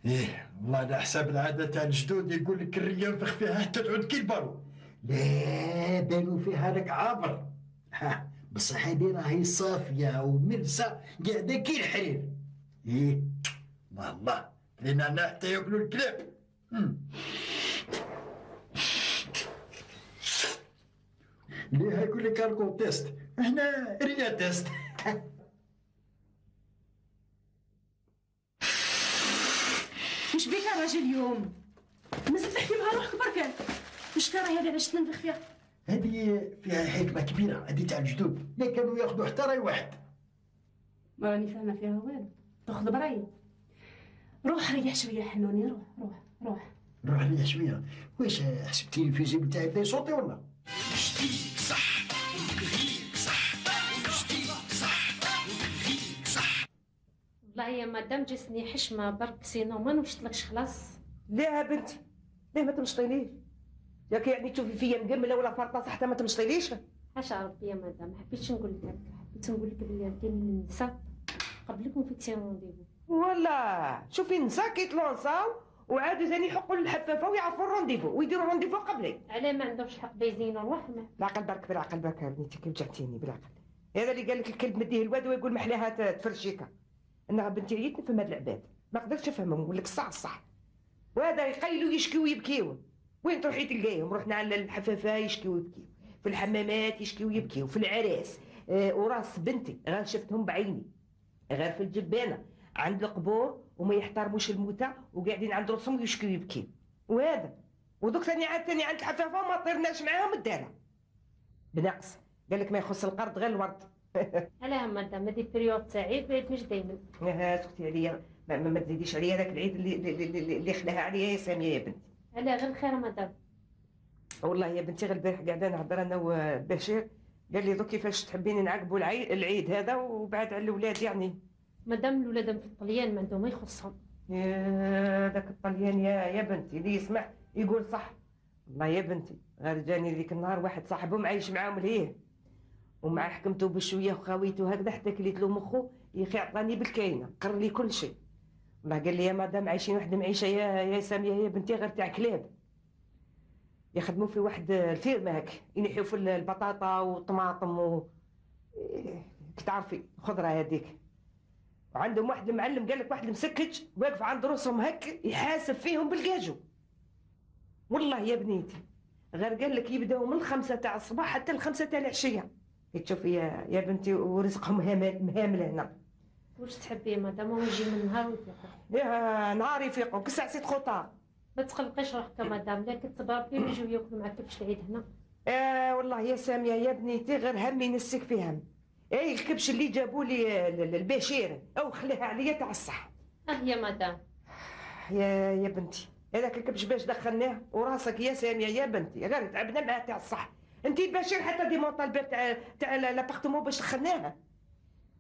ايه والله على حساب العادة تاع الجدود يقول لك الريه نفخ فيها حتى تعود كي البارو. لا بانوا فيها لك عابر. ها بصح هادي راهي صافية ومرسه قاعدة كي الحرير. ايه الله الله لينا انا حتى ياكلوا الكلاب. ليه يقول لك alcotest، هنا ريا test. وش بيك يا راجل اليوم؟ مازال تحكي مع روحك بركة. وش كان هذه علاش تنفخ فيها؟ هذه فيها حكمة كبيرة، هذه تاع الجدود، ما كانوا ياخذوا حتى راي واحد. ما راني فاهمة فيها والو، تاخذ برايي. روح ريح شوية حنوني، روح روح روح. روح ريح شوية، واش حسبتي ال fusible تاعي بدا يصوتي ولا؟ جديد صح ونبغيك صح وجديد صح ونبغيك صح. والله يا مدام جاتني حشمه برك، sinon ما نمشطلكش خلاص. لا يا بنتي، ليه ما تمشطيليش؟ ياك يعني تشوفي فيا مقمله ولا فرطاسه حتى ما تمشطيليش؟ حاشا ربي يا مدام، ما حبيتش نقول لك هكا، حبيت نقول لك بلي كاين النساء قبلك مفيكسين rendez-vous. والله شوفي النساء كيتلونساو وعادوا ثاني يحقوا للحفافه ويعرفوا ال rendez-vous ويديروا rendez-vous قبلي. علاه ما عندهمش الحق بايزينوا رواحهم؟ بالعقل برك، بالعقل برك يا بنيتي، كيف رجعتيني بالعقل. هذا اللي قال لك الكلب مديه الواد ويقول محلاها تفرشيكه. انا بنتي عييت نفهم هاد العباد، ما قدرتش نفهمهم، نقول لك الصح الصح. وهذا يقيلوا يشكيو ويبكيو، وين تروحي تلقايهم؟ رحنا على الحفافه يشكيو ويبكيو، في الحمامات يشكيو ويبكيو، في العراس. وراس بنتي غير شفتهم بعيني، غير في الجبانه عند القبور وما يحترموش الموتى وقاعدين عند راسهم يشكيو ويبكيو. وهذا ودوك ثاني عاد ثاني عند الحفافه وما طيرناش معاهم الدالة. بناقص قال لك ما يخص القرد غير الورد. علاه مدام هذه période تاع عيد العيد مش دايما. سكتي عليا، ما تزيديش عليا هذاك العيد اللي خلاها عليا يا سامية يا بنتي. علاه غير الخير مدام. والله يا بنتي غير البارح قاعدة نهضر انا وبشير، قال لي دوك كيفاش تحبيني نعقبوا العيد هذا وبعد على الاولاد يعني. مدام الاولاد في الطليان ما عندهم ما يخصهم. يا ذاك الطليان يا بنتي اللي يسمع يقول صح. والله يا بنتي غير جاني ذيك النهار واحد صاحبهم عايش معاهم لهيه، ومع حكمته بشوية وخاويته هكذا حتى كليت له مخو يا اخي، عطاني بالكاينه قر لي كل شيء. والله قال لي يا مدام عايشين واحد المعيشة يا سامية يا بنتي غير تاع كلاب، يخدموا في واحد الفيرما هك، ينحيو في البطاطا والطماطم و تعرفي الخضرة هذيك. وعندهم واحد المعلم قال لك واحد المسكج واقف عند راسهم هك يحاسب فيهم بالكاجو. والله يا بنيتي غير قال لك يبداو من 5 تاع الصباح حتى 5 تاع العشية. تشوفي يا بنتي ورزقهم هامل هنا. واش تحبي مدام هو يجي من النهار ويفيقوا؟ يا نهار يفيقوا كل ساعة c'est trop tard. ما تقلقيش روحك مدام، لا كتب ربي ويجيو ياكلوا معاك كبش العيد هنا. والله يا سامية يا بنيتي غير همي نسيك في هم. اي الكبش اللي جابوا لي البشير او خلاها عليا تاع الصح. يا مدام. يا بنتي هذاك الكبش باش دخلناه وراسك يا سامية يا بنتي غير تعبنا معاه تاع الصح. انت البشير حتى démonta الباب تاع l'appartement باش دخلناها.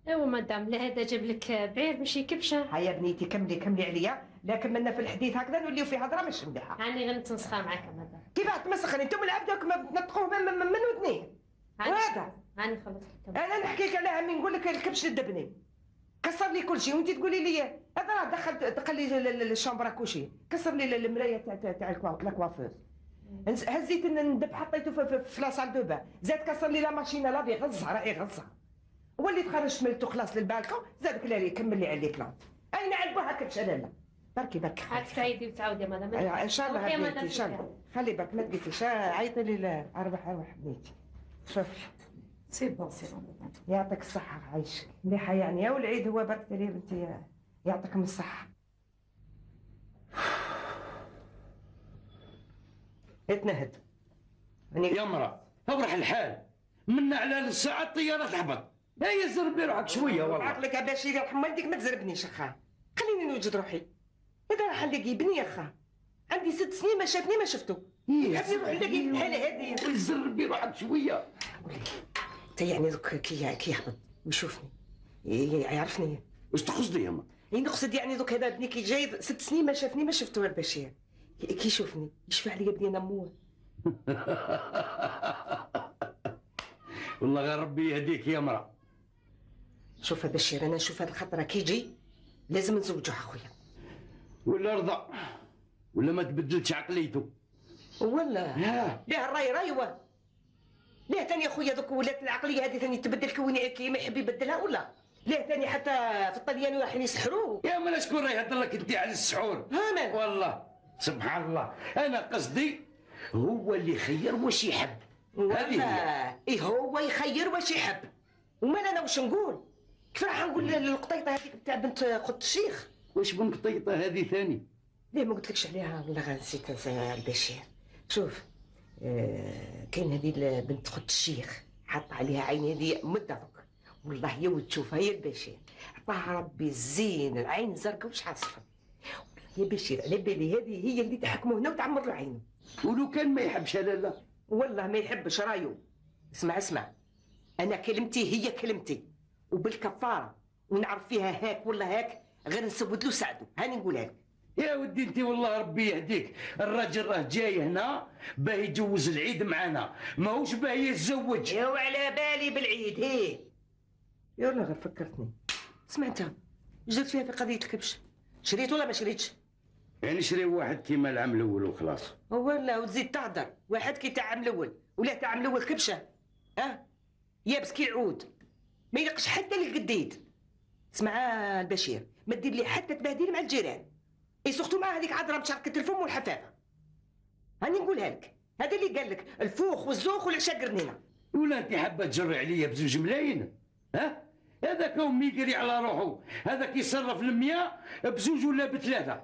ايوا مدام لا هذا جاب لك بعير ماشي كبشة. هيا بنيتي كملي كملي عليا، لا كملنا في الحديث هكذا نوليو في هضره مش مليحة. راني غير نتمسخر معاك مدام. كيف تمسخري؟ انتم العبد ما تنطقوه من ودنيه. وهذا راني خلصت. انا نحكي لك على همي نقول لك الكبش للدبني كسر لي كل شيء وانت تقولي لي هذا راه دخل لي ال chambre à coucher، كسر لي المراية تاع la coiffeuse. هزيت الندب حطيته في la salle de bain، زاد كسر لي la machine à laver، غزها راهي غزها. وليت خرجت ملتو خلاص للبالكون، زاد كلا لي كمل لي على les plantes. اين علبوها كبش لاله. بركي بركي. عاد تعيدي وتعاودي مدام. ان شاء الله بنيتي ان شاء الله. خلي بالك ما تقيسيش، عيطي لي اربح اربح بنيتي. شوفي c'est bon c'est bon. يعطيك الصحة عايشك مليحة يعني، والعيد هو برك لي بنتي يعطيكم الصحة. اتنهد يا مرا افرح الحال منا على الساعة الطيارة تحبط. هيا زربي روحك شوية والله. عقلك يا بشير يرحم والديك ما تزربنيش اخا، خليني نوجد روحي. هذا راح نلاقي بني اخا، عندي 6 سنين ما شافني ما شفتو. يحبني نروح نلاقي في الحالة هذه. زربي روحك شوية. انت يعني دوك كي يهبط ويشوفني يعرفني. واش تقصدي يما؟ نقصد يعني دوك هذا بني كي جاي 6 سنين ما شافني ما شفتو البشير، كي يشوفني يشفع عليا بني انا موه. والله غير ربي يهديك يا مرا. شوف بشير انا نشوف هذه الخطرة كي يجي لازم نزوجوها اخويا. ولا رضا ولا ما تبدلتش عقليته. ولا ليه الراي رايوه. ليه ثاني اخويا دوك ولات العقلية هذه ثاني تبدل كوني كي ما يحب يبدلها ولا؟ ليه ثاني حتى في الطليان رايحين يسحروه. يا مالا شكون راه يهضر لك انت على السحور؟ ها والله سبحان الله، انا قصدي هو اللي يخير واش يحب. هذه هي. ايه هو يخير واش يحب. ومال انا واش نقول؟ كيف راح نقول للقطيطه هذيك تاع بنت خت الشيخ؟ واش بن قطيطه هذه ثاني؟ ليه ما قلتلكش عليها؟ والله نسيت البشير. شوف كاين هذه بنت خت الشيخ حاطه عليها عين هذه مده دوك، والله يا وتشوفها يا البشير، عطاها ربي الزين، العين زرقاء وشحال صفر. يا بشير على بالي هذه هي اللي تحكمه هنا وتعمر له عينه. ولو كان ما يحبش لالا؟ والله ما يحبش رايو. اسمع اسمع، انا كلمتي هي كلمتي وبالكفاره، ونعرف فيها هاك ولا هاك، غير نسود له سعدو، هاني نقولها لك. يا ودي انت والله ربي يهديك، الراجل راه جاي هنا باه يجوز العيد معانا، ماهوش باه يتزوج. يا وعلى بالي بالعيد. هيه يلا غير فكرتني. اسمع انت جرت فيها في قضية الكبش، شريت ولا ما شريتش؟ يعني شري واحد كيما العام الاول وخلاص. هو لا وتزيد تهدر، واحد كي تاع عام الاول ولا تاع عام الاول كبشة ها يابس كي العود، ما يلقش حتى للقديد. اسمع البشير، ما دير لي حتى تبهديل مع الجيران، et surtout مع هذيك عذره مشاركة الفم والحفافه. هاني نقولها لك، هذا اللي قال لك الفوخ والزوخ والعشاء قرنينه. ولا انت حابة تجري عليا بزوج ملايين؟ ها؟ هذاك هو ميقري على روحه، هذاك يصرف المية بزوج ولا بثلاثة،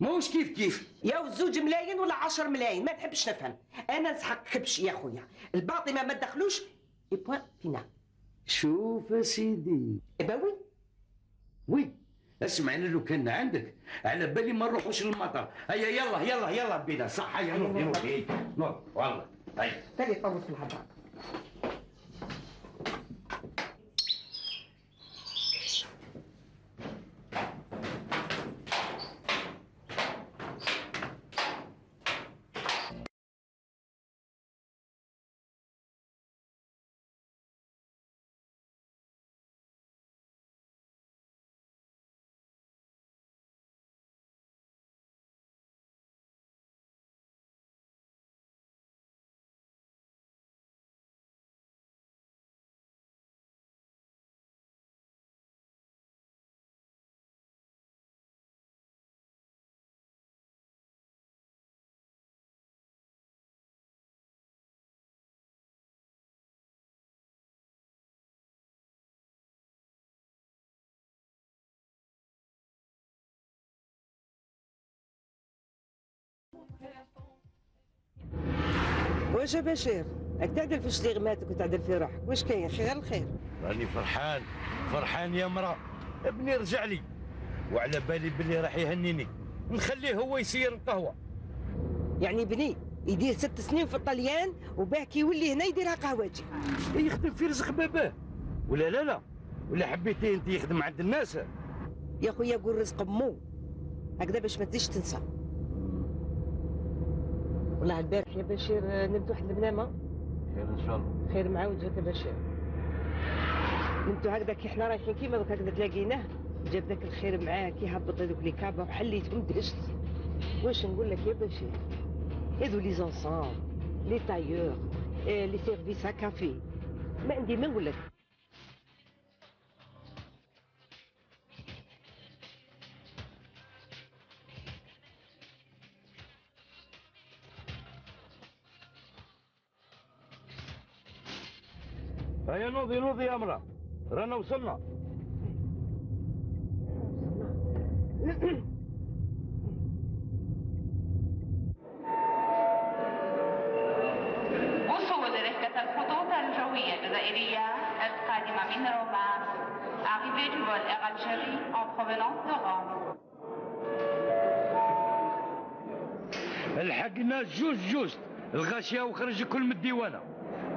ماهوش كيف كيف. يا زوج ملايين ولا 10 ملايين ما نحبش نفهم، انا نسحق كبش يا خويا، الباطمه ما تدخلوش et point final. شوف سيدي. eh ben oui oui اسمع، انا لو كان عندك على بالي ما نروحوش للمطار. هيا يلا يلا يلا بينا، صح هيا نوض نوض نوض والله. هيا تالي طول في الهضرة. واش يا بشير راك تعدل في شليغماتك وتعدل في روحك، واش كاين؟ خير الخير. راني فرحان فرحان يا مرا، ابني رجع لي وعلى بالي بلي راح يهنيني، نخليه هو يسير القهوة. يعني بني يدير 6 سنين في الطليان وباه كي يولي هنا يديرها قهوجي، يخدم في رزق باباه ولا لا؟ لا ولا حبيتي انت يخدم عند الناس؟ يا خويا قول رزق مو هكذا باش ما تزيدش تنسى. والله البارح يا بشير نمت واحد المنامة. خير ان شاء الله. خير مع وجهك يا بشير. نمتو هكذا كي حنا رايحين كيما دوك هكذا تلاقيناه، جاب ذاك الخير معاه كي هبط هذوك les cabas وحليتهم دهشت. واش نقول لك يا بشير، هذو les ensembles، les tailleurs، les services à café، ما عندي ما نقول لك. هيا نوضي نوضي يا مرا، رانا وصلنا. وصول رحلة الخطوط الجوية الجزائرية القادمة من روما، arrivée du vol Air Algérie en provenance de Rome. الحقنا جوج جوج الغاشية وخرج كل من الديوانة.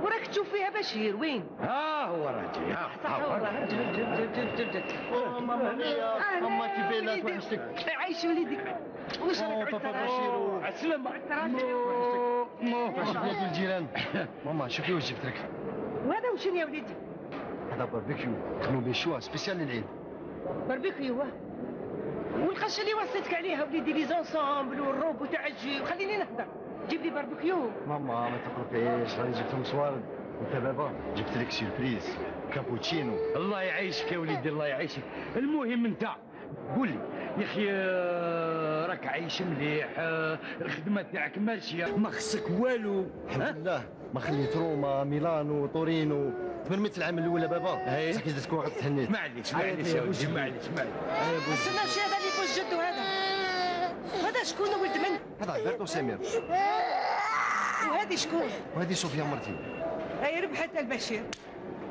وراك تشوف فيها بشير وين؟ ها هو راجل، ها صح هو جب جب جب جب جب. mamma mia، mamma che bella توحشتك. عايش وليدي، واش راك؟ بابا بشير عالسلامة. واش بلاد الجيران. ماما شوفي واش جبت لك. وهذا وشنو يا وليدي؟ هذا باربيكيو خدموا به الشوا spécial للعيد. باربيكيو والقشه اللي وصيتك عليها وليدي، les ensembles وال robes تاع الجي، خليني نهضر. جيب لي باربيكيو. ماما ما تقلقيش، راني جبتهم صوارد. انت بابا جبت لك surprise كابوتشينو. الله يعيشك يا وليدي الله يعيشك. المهم انت قول لي يا اخي، راك عايش مليح، الخدمة تاعك ماشية، ما خصك والو؟ الحمد لله، ما خليت روما ميلانو تورينو، تمرمت العام الاول بابا، بصح كي زدت كون تهنيت. معليش معليش يا ولدي معليش معليش. استنى، شي هذا اللي فوز جدو هذا؟ هذا شكون ولد من؟ هذا البرتو سمير. وهذه شكون؟ وهذه صوفيا مرتي. هاي ربحت البشير.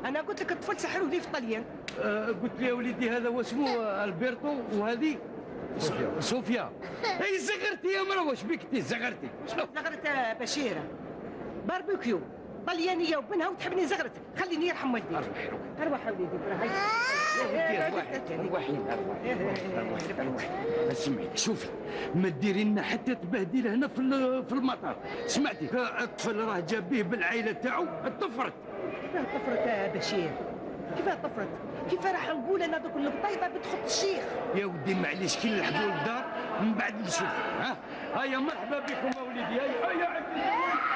انا قلت لك الطفل سحروه لي في الطليان. قلت لي يا وليدي هذا هو اسمه البرتو وهذه صوفيا. صوفيا. اي زغرتي يا مرا، واش بك انت زغرتي؟ زغرت بشيره باربيكيو طليانيه وبنها وتحبني زغرت، خليني يرحم والديك. ارواح ارواح وليدي ارواح ارواحي ارواحي ارواحي ارواحي. اسمعي شوفي، ما ديري لنا حتى تبهديل هنا في المطار، سمعتي؟ الطفل راه جاب به بالعائلة تاعو طفرت. كيفاه طفرت يا بشير؟ كيفاه طفرت؟ كيف راح نقول انا دوك القطيطه بتخط الشيخ؟ يا ودي معليش، كي نلحقوا للدار من بعد نشوف. ها هيا مرحبا بكم يا وليدي. هيا هيا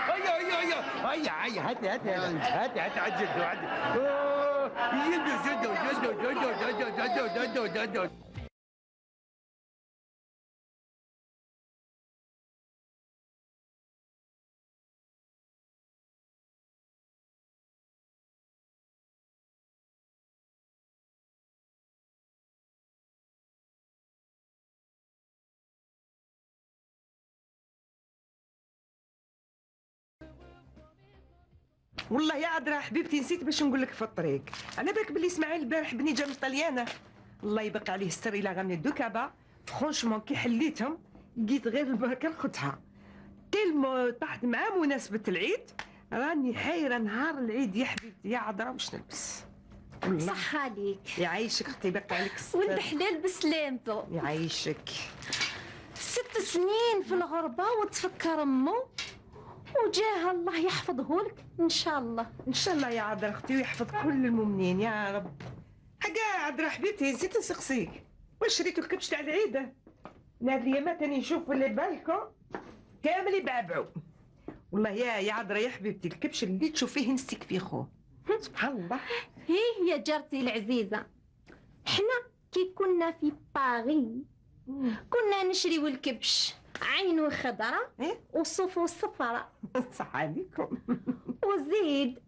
هيا هيا هيا هيا هاتي هاتي هاتي هاتي عجلتوا عجلتوا. يدو جدو جدو جدو جدو جدو جدو جدو. والله يا عذرا حبيبتي نسيت باش نقول لك في الطريق، على بالك باللي اسماعيل البارح بني جا من الطليانه، الله يبقى عليه السر الى غني deux cabas. franchement كي حليتهم لقيت غير البركة لختها، tellement طاحت مع مناسبة العيد، راني حايره نهار العيد يا حبيبتي يا عذرا واش نلبس. صح عليك. يعيشك اختي، بقى عليك الستر. ولد حلال بسلامته. يعيشك. 6 سنين في الغربة وتفكر امه وجاها، الله يحفظه لك ان شاء الله. ان شاء الله يا عذرا اختي، ويحفظ كل المؤمنين يا رب. حقا عذرا حبيبتي نسيت نسقسيك، واش شريتو الكبش تاع العيد؟ نهار اليامات راني نشوف les balcons كامل يبعبعوا. والله يا عذرا يا حبيبتي الكبش اللي تشوفيه نسيك في خوه، سبحان الله. هي يا جارتي العزيزة، حنا كي كنا في باريس كنا نشريو الكبش عينو خضراء وصوفو صفراء. صح عليكم. وزيد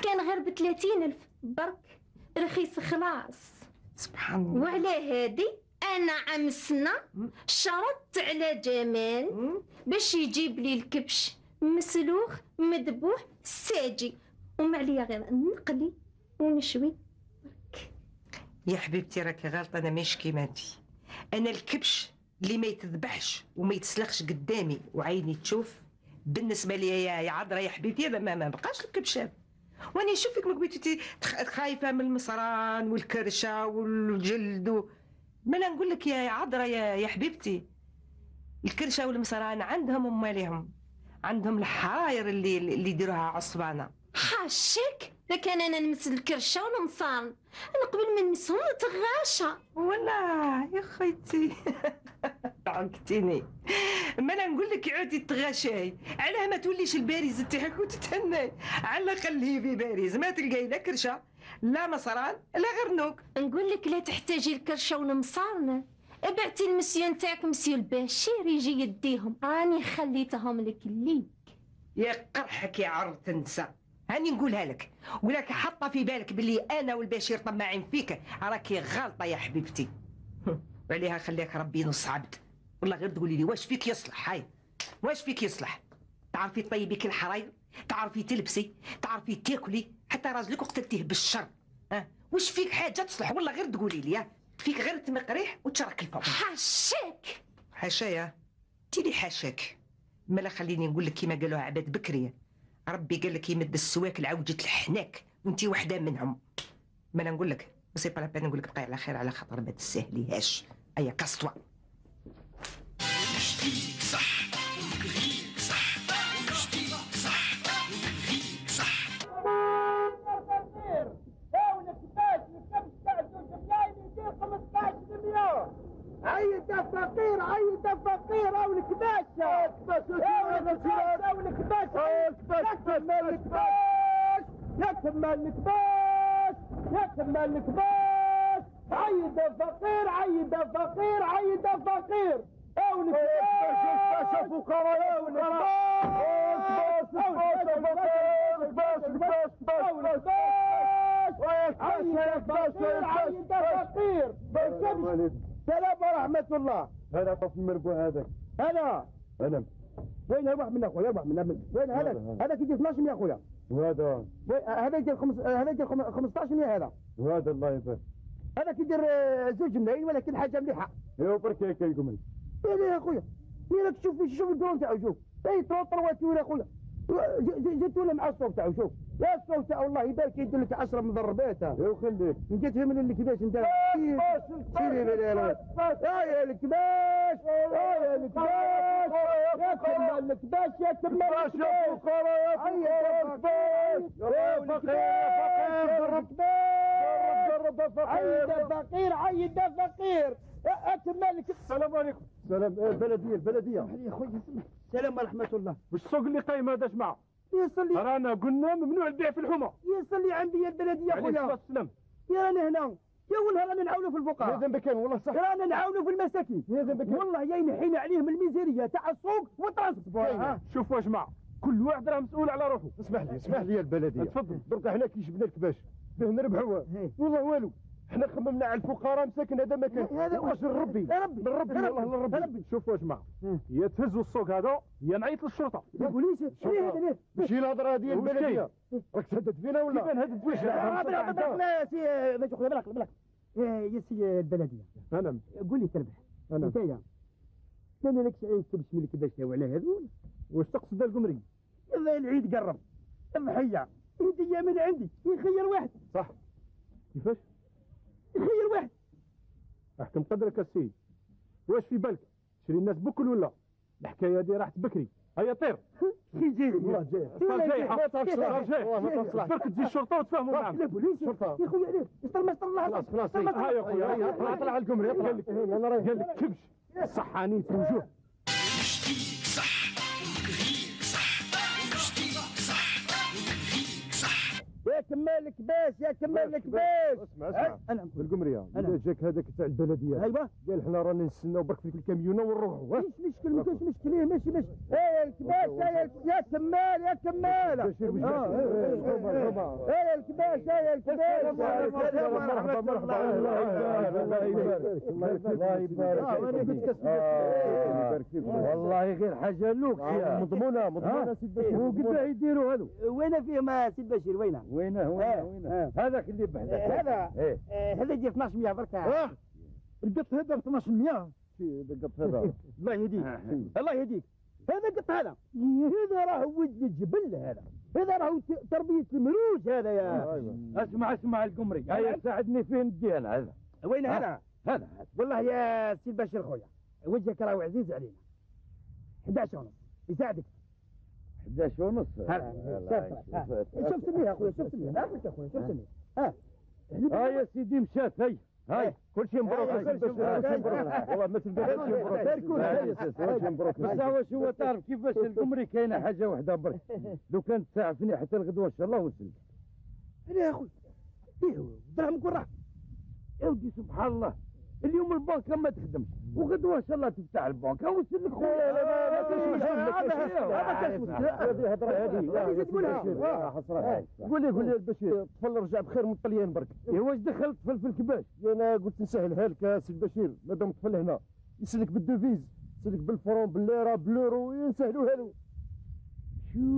كان غير ب30,000 برك، رخيص خلاص. سبحان الله. وعلى هادي انا عام سنة شرطت على جمال باش يجيب لي الكبش مسلوخ مذبوح ساجي، وما عليا غير نقلي ونشوي برك. يا حبيبتي راكي غلطه، انا ماشي كيما انت. انا الكبش اللي ما يتذبحش وما يتسلخش قدامي وعيني تشوف، بالنسبة لي يا عذرا يا حبيبتي هذا ما بقاش الكبش هذا. وانا نشوفك من قبيلتي خايفة من المصران والكرشه والجلد ما انا نقول لك يا عذرا يا حبيبتي الكرشه والمصران عندهم اماليهم، عندهم الحراير اللي يديروها عصبانه. حاشك لكان انا نمس الكرشه والمصان، انا قبل ما نمسهم نتغاشى. والله يا خيتي عقتيني. ما انا نقول لك عودي تغاشاي، علاه ما توليش الباريز تاعك وتتهناي؟ على الاقل هي في باريس ما تلقاي لا كرشه لا مصران لا غرنوك. نقول لك لا تحتاجي الكرشه والمصارنه، ابعتي المسيو نتاعك مسيو البشير يجي يديهم، راني خليتهم لك ليك. يا قرحك يا عرض النساء، هاني نقولها لك، ولاك حاطه في بالك باللي انا والبشير طماعين فيك، راكي غالطه يا حبيبتي. وعليها خليك ربي نص عبد. والله غير تقولي لي واش فيك يصلح، هاي واش فيك يصلح؟ تعرفي طيبي كل الحراير، تعرفي تلبسي، تعرفي تاكلي، حتى راجلك وقتلتيه بالشر. ها واش فيك حاجة تصلح؟ والله غير تقولي لي فيك غير تمقريح وتشرك الفم. حاشاك. حاشايا انت اللي حاشاك. مالا خليني نقول لك كيما قالوها عباد بكري، ربي قال لك يمد السواك لعوجة الحناك وانت وحده منهم. مالا نقول لك c'est pas la peine نقول لك بقاي على خير، على خاطر ما تسهليهاش. ايا casse-toi. نشتيك صح ونبغيك صح ونشتيك صح ونبغيك صح. عيط يا فقير، عيط يا فقير، او الكباشه، او الكباشه، او الكباشه، الكباش. كمال الكباش، يا كمال الكباش، عيد فقير، عيد فقير، عيد فقير. او الكباش يا فقراء، يا فقراء، كباش كباش كباش كباش عيد فقير، عيد فقير. سلام ورحمة الله. هذا طف المربوع هذاك. هذا انا وين يروح منا خويا؟ يروح منا وين هذا؟ هذا كيدير 12 خويا. وهذا هذا يدير هذا يدير 15 هذا. وهذا الله يبارك. هذا كيدير 2 ملايين ولكن حاجة مليحة. ايوا برك هكا يقوم. لا يا خويا، مين راك تشوف؟ شوف الكرون تاعو، شوف. اي trois tours خويا. جيت ولا مع الصوت تاعو، شوف. يا الصوت تاعو الله يبارك يدير لك 10 مضربات. ايوا خليك. انت تفهم اللي كيفاش انت. سيري بالله. يا الكباش، يا الكباش، يا كمال الكباش، يا كمال الكباش، يا فقراء، يا فقراء، يا فقير، يا فقير، جرب جرب يا فقير، عيد فقير، عيد فقير، اكمل. السلام عليكم. سلام. البلدية، البلدية. يا خويا سمح. السلام ورحمة الله. واش السوق اللي قايم هذا جماعة؟ يصلي رانا قلنا ممنوع البيع في الحومه. يصلي عندي البلدية خويا. عليه الصلاة والسلام. يا رانا هنا، يا والله رانا نعاونوا في الفقراء. يا ذنب كان والله صح. رانا نعاونوا في المساكين. يا ذنب كان والله يا ينحينا عليهم الميزيريه تاع السوق وال transport. شوفوا يا جماعة، كل واحد راه مسؤول على روحه. اسمح لي، اسمح لي يا البلدية. تفضل. درك حنا كي جبنا الكباش باه نربحوها والله والو، حنا خممنا على الفقراء مساكن. هذا ما كان هذا واش ربي ربي ربي والله ربي. شوفوا يا جماعة، يا تهزوا السوق هذا يا نعيط للشرطة. يا بوليس ليه هذا ليه؟ ماشي الهضرة هذه البلدية، راك تهدد فينا ولا؟ كيفاه نهدد فيك؟ بالعقل سي ماشي خويا، بالعقل بالعقل يا سي البلدية. انا قول لي تربح انت كان لك عين كبش من الكباش تاع على هذول. واش تقصد القمري؟ يلا العيد قرب، الضحية هديه من عندي، يخير واحد. صح. كيفاش؟ يخير واحد. احكم قدرك السيد. واش في بالك؟ شري الناس بكل ولا؟ الحكاية هذه راحت بكري. هيا طير. جاي والله جاي. صار جاي، ما تصلحش. برك تجي الشرطة وتفاهموا معاهم. لا بوليس الشرطة يا خويا عليه، استر ما استر الله. خلاص خلاص. ها يا خويا، اطلع اطلع على القمري، اطلع. قال لك قال لك كبش صحانيت وجوه. جديد صح، وتغيير صح، جديد صح، وتغيير صح. يا كمال الكباش، يا كمال الكباش. اسمع اسمع. انا القمريه اذا جاك هذاك تاع البلدية، ايوا قال حنا رانا نستناو برك في الكاميونه ونروحوا. ماشي مشكل، ما كاينش مشكل، ماشي ماشي. يا الكباش، يا كمال، يا كمال، يا الكباش، يا الكباش. مرحبا مرحبا. الله يبارك، الله يبارك فيك. والله غير حاجة لوك مضمونه مضمونه سيد بشير. وقداه يديروا هذو؟ وين فيهم سيد بشير؟ وينه وينه وينه هذاك اللي بحذاك هذا؟ هذا يدير 1200 برك. القط هذا ب 1200. القط هذا الله يهديك، الله يهديك. هذا قط هذا، هذا راه ولد الجبل، هذا هذا راه تربية المروج هذا يا. اسمع اسمع القمري، هيا ساعدني فين ندي انا هذا. وين هذا؟ هذا. والله يا سي البشير خويا وجهك راهو عزيز علينا. 11 ونص يساعدك. 11 ونص. هذا شوف سميها خويا، شوف سميها نعرفك يا خويا، شوف سميها. ها يا سيدي مشات. هي هاي كل شيء مبروك، كل شيء مبروك والله ما تلقى كل شيء مبروك، كل شيء مبروك. بصح واش هو تعرف كيفاش القمري كاينه حاجة واحدة برك، لو كانت تساعفني حتى الغدوه ان شاء الله ونسلك. لا يا خويا، ايه دراهم كون راح. يا ودي سبحان الله، اليوم البنكه ما تخدمش وغدوه ان شاء الله تفتح البنكه وسلك خويا. لا لا ما كاينش مشكل، ما كاينش مشكل. هذه هضره هذه تقولها حسرة. قول لي قول لي البشير، الطفل رجع بخير من الطليان برك. واش دخل الطفل في الكباش؟ انا قلت نسهلها لك يا سي البشير، مادام الطفل هنا يسلك بال devise، يسلك بال franc بالليره ب l'euro، يسهلوها له. شو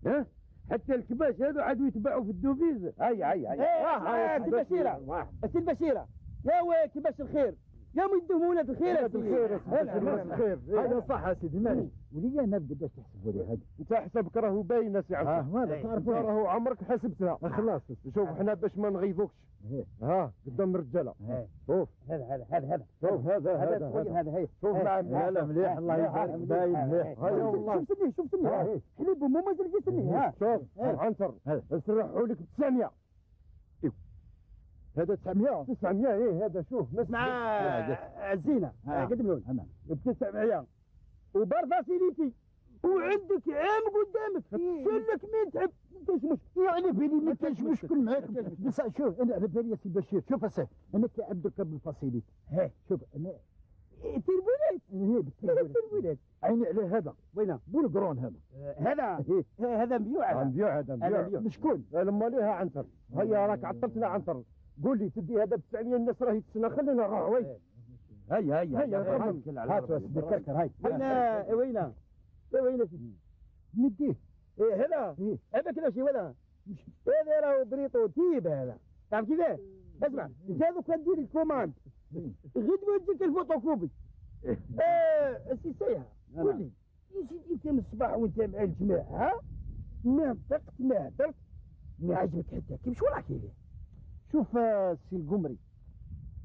ها حتى الكباش هذو عادوا يتباعوا في ال devise. هاي هاي هاي سي البشيره، سي البشيره يا وي كباش الخير، يا مدهم ولاد الخير. ولاد الخير يا سيدي، ولاد الخير. هذا صح يا سيدي. معليش وليا انا قداش تحسبوا لي هذه؟ انت حسابك راهو باين يا سي عبد. هذا تعرفوا راهو عمرك حسبتها. خلاص شوف حنا باش ما نغيظوكش ها قدام الرجالة. شوف هذا هذا هذا هذا شوف هذا هذا هذا هي. شوف مع لا لا مليح الله يبارك باين مليح. هيا والله شوف سنية، شوف سنية حليب ومو مازال في سنية. شوف عنتر نسرحوا لك 900. هذا 900 900. ايه هذا شوف مع الزينة قدم له ب 900 وبار facilité، وعندك عام قدامك لك مين تحب، ما كاينش مشكل. يا على بالي ما كاينش مشكل معاك، بصح شوف انا على بالي يا سي بشير، شوف اسي انا كي عبد الكريم بالفاسيليت، شوف انا تربولات، ايه بالتربولات، عيني على هذا. وين؟ بولقرون هذا. هذا هذا مبيوع، هذا مبيوع، هذا مبيوع. شكون؟ لما ليها عنتر، هيا راك عطلتنا عنتر، قول لي تدي هذا ب 900، الناس راهي تسنى، خلينا نروح. وي هيا هيا هيا، هات سيدي كركر، هاي وين وين سيدي؟ نديه. ايه هذا هذا كذا شي ولا هذا راهو prototype هذا، تعرف كيفاه؟ اسمع انت دوكا دير ال commande، غدوه تجيك الفوتوكوبي. سي سيها، قول لي يا سيدي، انت من الصباح وانت مع الجماعة ما نطقت ما هدرت، ما عجبك حتى كيف شو راك كيفاه؟ شوف سي القمري،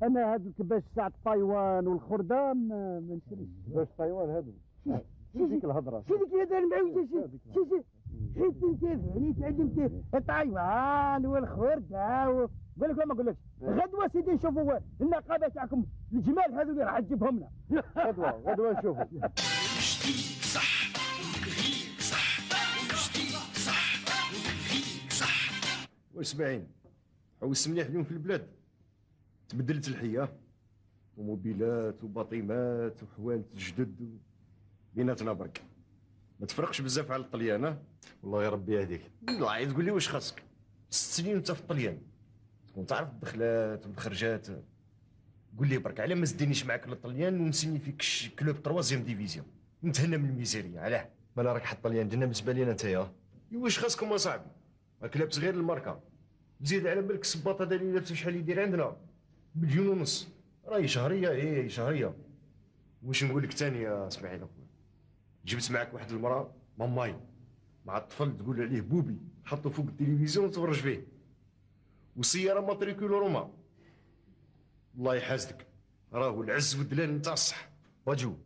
انا هاد الكباش تاع تايوان والخرده ما نشريش. كباش تايوان هادو ديك الهضرة، شي ديك الهضرة المعوجه، شي شي شي حيت انت يعني تعلمت تايوان والخرده. نقول لك ولا ما نقولكش؟ غدوه سيدي نشوفوا النقابة تاعكم، الجمال هذو اللي راح تجيبهم لنا. غدوه غدوه نشوفوا. جديد صح غير صح، جديد صح غير صح. واسمعين، حوس مليح اليوم في البلاد، تبدلت الحياة، وموبيلات وباطيمات وحوانت جدد، بيناتنا برك ما تفرقش بزاف على الطليان. والله يا ربي يهديك. والله تقول لي واش خاصك، 6 سنين وانت في الطليان، تكون تعرف الدخلات والخرجات. قول لي برك علاه ما تدينيش معاك للطليان ونسيني فيك club troisième division، نتهنى من الميزيريا. علاه؟ مالا راك حط الطليان جنة بالنسبة لينا انت يا. واش خاصكم اصاحبي؟ راك لابس غير الماركة، زيد على بالك الصباط هذا اللي لابسه شحال يدير عندنا؟ 1.5 مليون، راهي شهرية. ايه شهرية. واش نقول لك ثاني يا اسماعيل اخويا، جبت معاك واحد المراة ماماي مع الطفل تقول عليه بوبي، حطه فوق التلفزيون وتفرج فيه، وسيارة matricule روما. الله يحاسدك، راهو العز والدلال نتاع الصح. واجو ما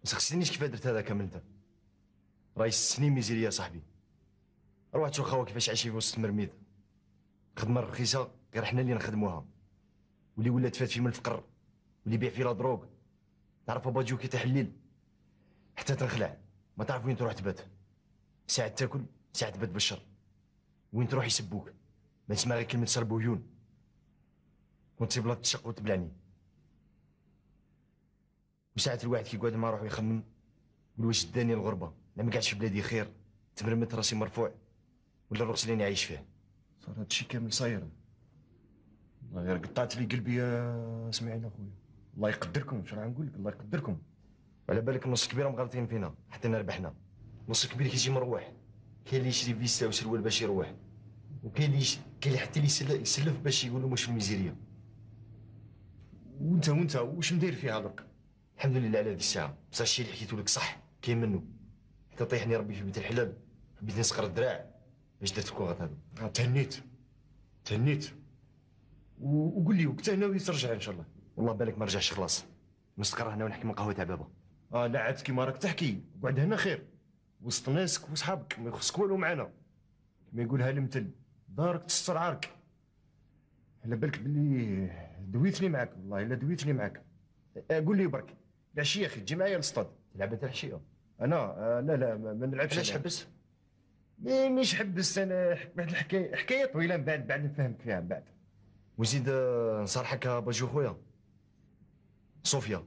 سقسيتنيش كيف درت هذا كامل انت، راهي سنين ميزيريا صاحبي. روح تشوف خاوة كيفاش عايشين في وسط المرميد، خدمة رخيصة غير حنا اللي نخدموها، واللي ولات فات فيه من الفقر، واللي يبيع فيه la drogue. تعرف باجو كي تحليل الليل حتى تنخلع، ما تعرف وين تروح تبات، ساعة تاكل ساعة تبات بالشر، وين تروح يسبوك، ما تسمع غير كلمة سربويون، ونتصيب لا تشق وتبلعني. وساعة الواحد كيقعد مع روحو يخمم، يقول واش داني الغربة، انا ما قاعدش في بلادي خير، تمرمت راسي مرفوع، ولا الرخص اللي انا عايش فيه. صار هادشي كامل صاير، والله غير قطعت لي قلبي يا اسماعيل اخويا. الله يقدركم، اش راح نقول لك، الله يقدركم. على بالك النص الكبير مغلطين فينا حتى ربحنا. النص الكبير كيجي مروح، كاين اللي يشري فيستا وسروال باش يروح، وكاين اللي كاين اللي حتى اللي يسلف باش يقولوا مش في الميزيريا. وانت واش مدير فيها درك؟ الحمد لله على هذه الساعة، بصح الشيء اللي حكيته لك صح كاين منه، حتى طيحني ربي في بيت الحلال، حبيت نسقر الدراع باش درت الكوغط هذا. تهنيت تهنيت. وقول لي وقتها ناوي ترجع ان شاء الله؟ والله بالك ما رجعش خلاص، مستقر هنا ونحكي من قهوة تاع بابا. لا عاد كيما راك تحكي، قعد هنا خير وسط ناسك وصحابك، ما يخصك والو معانا. كما يقولها المثل، دارك تستر عارك. على بالك باللي دويتني معاك، والله الا دويتني معاك. قول لي برك العشية اخي تجي معايا للصطاد؟ تلعب انت العشية؟ انا لا لا ما نلعبش. علاش حبس؟ مش حبست انا، واحد الحكاية حكاية طويلة من بعد نفهمك فيها من بعد. وزيد نصارحك باجو خويا، صوفيا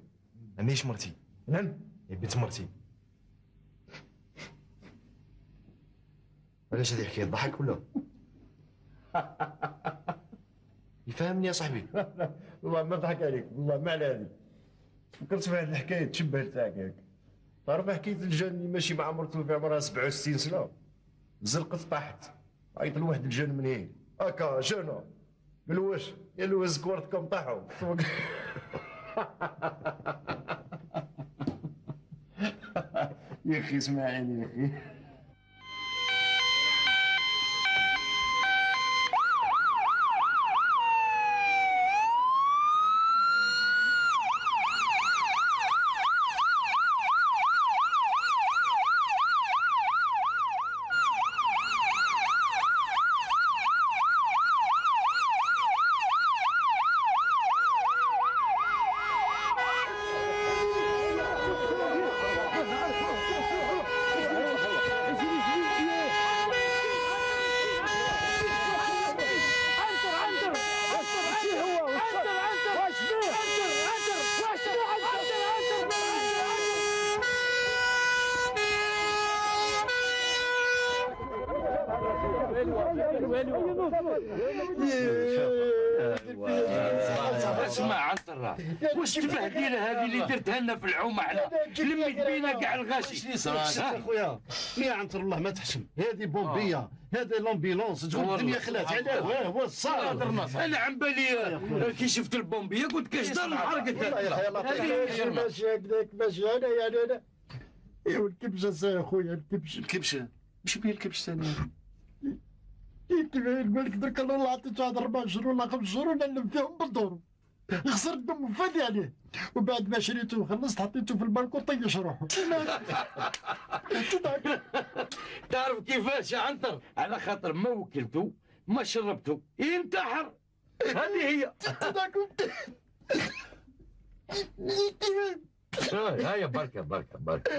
ماهيش مرتي. نعم؟ هي بنت مرتي. علاش هذه حكاية تضحك ولا؟ يفهمني يا صاحبي. والله ما نضحك عليك، والله ما على هذه. تفكرت في واحد الحكاية تشبه تاعك هيك. تعرف حكاية ال jeune اللي ماشي مع مرته في عمرها 67 سنة، زلقت طاحت، عيط لواحد ال jeune من هنا، هكا jeune، قال له واش؟ قال له هز كورتكم طاحوا. يا اخي اسمعيني يا اخي. اسمع عنتر، واش تبهديله هذه اللي درتها لنا في العومه؟ حنا لميت بينا كاع الغاشي. اللي صرا يا خويا؟ يا عنتر الله ما تحشم، هذه pompiers، هذه l'ambulance، تقول الدنيا خلات علاه هو صار. انا عم بالي كي شفت ال pompiers قلت كاش دار انحرقت. ماشي هكذاك ماشي انا يعني انا. ايوا الكبشه يا خويا الكبشه. الكبشه مش بيه الكبش ثاني. كيف الملك درك الله عطيته هاد 4 شهور ولا 5 شهور ونلم فيهم بالدور، خسرت دم فادي عليه، وبعد ما شريته وخلصت حطيته في البالكون طيش روحه. تعرف كيفاش يا عنتر؟ على خاطر ما وكلته ما شربته ينتحر. هذه هي. هيا بركة بركة بركة.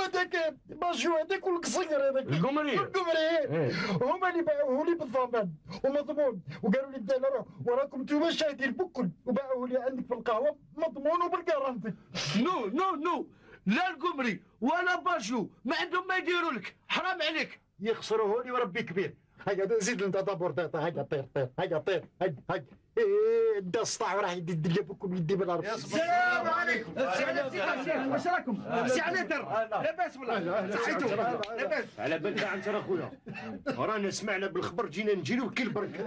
هذاك باجيو هذاك والقصير هذاك القمري. القمري هما اللي باعوه لي بالضمان ومضمون، وقالوا لي بدا روح وراكم انتوما شاهدين بكل، وباعوه لي عندك في القهوة مضمون وبال garantie. non non non، لا القمري ولا باجيو ما عندهم ما يديروا لك، حرام عليك. يخسروه لي وربي كبير. هيا زيد انت d'abord، هيا طير طير، هيا طير، هيا هيا. ايه دا الصداع وراح يدي الدنيا بكم يدي بالعرب. السلام عليكم. السلام، واش راكم؟ سي عنتر لاباس والله؟ صحيتو لاباس؟ على بالك عنتر اخويا رانا سمعنا بالخبر جينا نجريو كي البرك،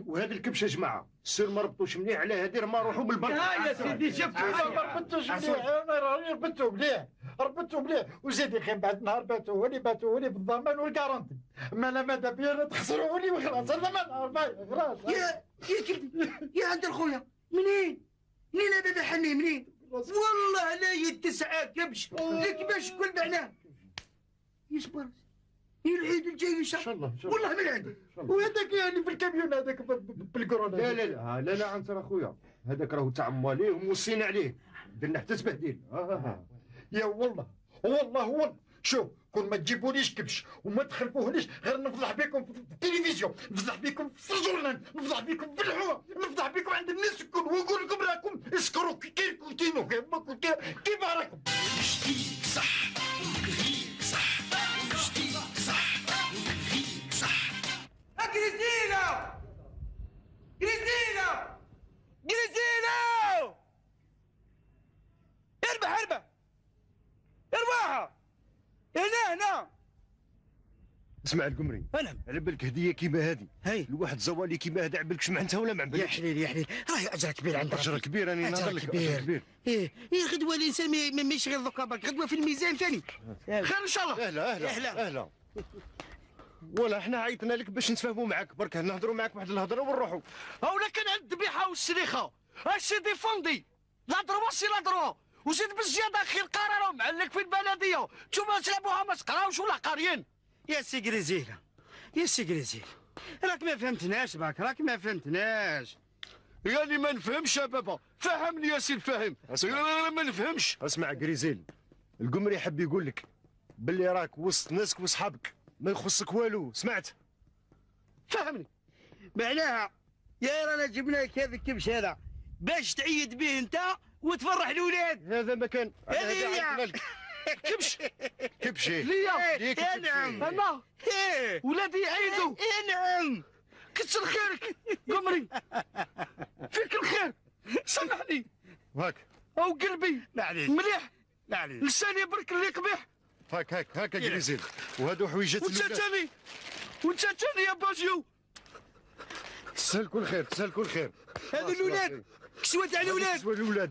وهذا الكبش يا جماعة السير ما ربطوش مليح على هذه راه ما روحوا بالبرك. ها يا سيدي شفت ما ربطوش مليح، انا راني ربطو مليح، ربطو مليح، وزيد يا اخي بعد نهار باتوه لي باتوه لي بالضمان وال garantie، ما لا ماذا بيا تخسروه لي وخلاص، هذا ما نعرف خلاص. يا كبدي يا عند خويا، منين منين يا بابا حني منين؟ والله لا يتسعى كبش الكبش كل معناه يصبر العيد الجاي ان شاء الله. والله من عندي. وهذاك يعني في الكاميون هذاك بالكورونا. لا لا لا لا لا عنتر اخويا هذاك راهو تاع مواليه وموصينا عليه، درنا حتى تبهديل. يا والله والله والله شوف كون ما تجيبوليش كبش وما تخلفوهليش غير نفضح بكم في التلفزيون، نفضح بكم في ال journal، نفضح بكم في الحومه، نفضح بكم عند الناس الكل، ونقول لكم راكم escrocs كي كنتينو كيما كنت كيف راكم. جديد صح غير صح جديد صح غير صح. كريستينا كريستينا كريستينا اربح اربح اربحها هنا هنا. اسمع القمري، نعم، على بالك هديه كيما هذه الواحد زوالي كيما هذا، على بالك معناتها ولا ما عبالكش؟ يا حليل يا حليل، راهي اجر كبير عندك، اجر كبير. انا نهضر لك اجر كبير. ايه ايه غدوه الانسان ما يشغل دوكا برك، غدوه في الميزان ثاني. خير ان شاء الله. اهلا اهلا اهلا. ولا احنا عيطنا لك باش نتفاهموا معاك برك، نهضروا معاك واحد الهضرة ونروحوا. ولا كان عند الذبيحة والسليخه c'est défendu، la droit c'est la droit، وزيد بالزيادة اخي القرار معلق في البلدية، نتوما تلعبوها ما تقراوش ولا قاريين. يا سي كريزيل يا سي كريزيل، راك ما فهمتناش باك، راك ما فهمتناش. يعني ما نفهمش يا بابا، فهمني يا سي الفاهم، ما نفهمش. اسمع كريزيل، القمري حب يقول لك باللي راك وسط ناسك وصحابك، ما يخصك والو، سمعت؟ فهمني. معناها يا رانا جبنا لك هذا الكبش هذا باش تعيد به انت وتفرح الاولاد. هذا ما كان. هذه هي كبش كبش ليا. ليك. نعم. انا ولادي يعيدوا. نعم. كتر خيرك قمري، فيك الخير، سامحني. هاك او قلبي معليش مليح، معليش لساني برك اللي قبيح. هاك هاك هاك كريزيل، وهادو حويجات. وانت ثاني وانت ثاني يا باجيو. تسهل كل خير، تسهل كل خير. هادو الاولاد كسوة تاع الاولاد. كسوة الاولاد.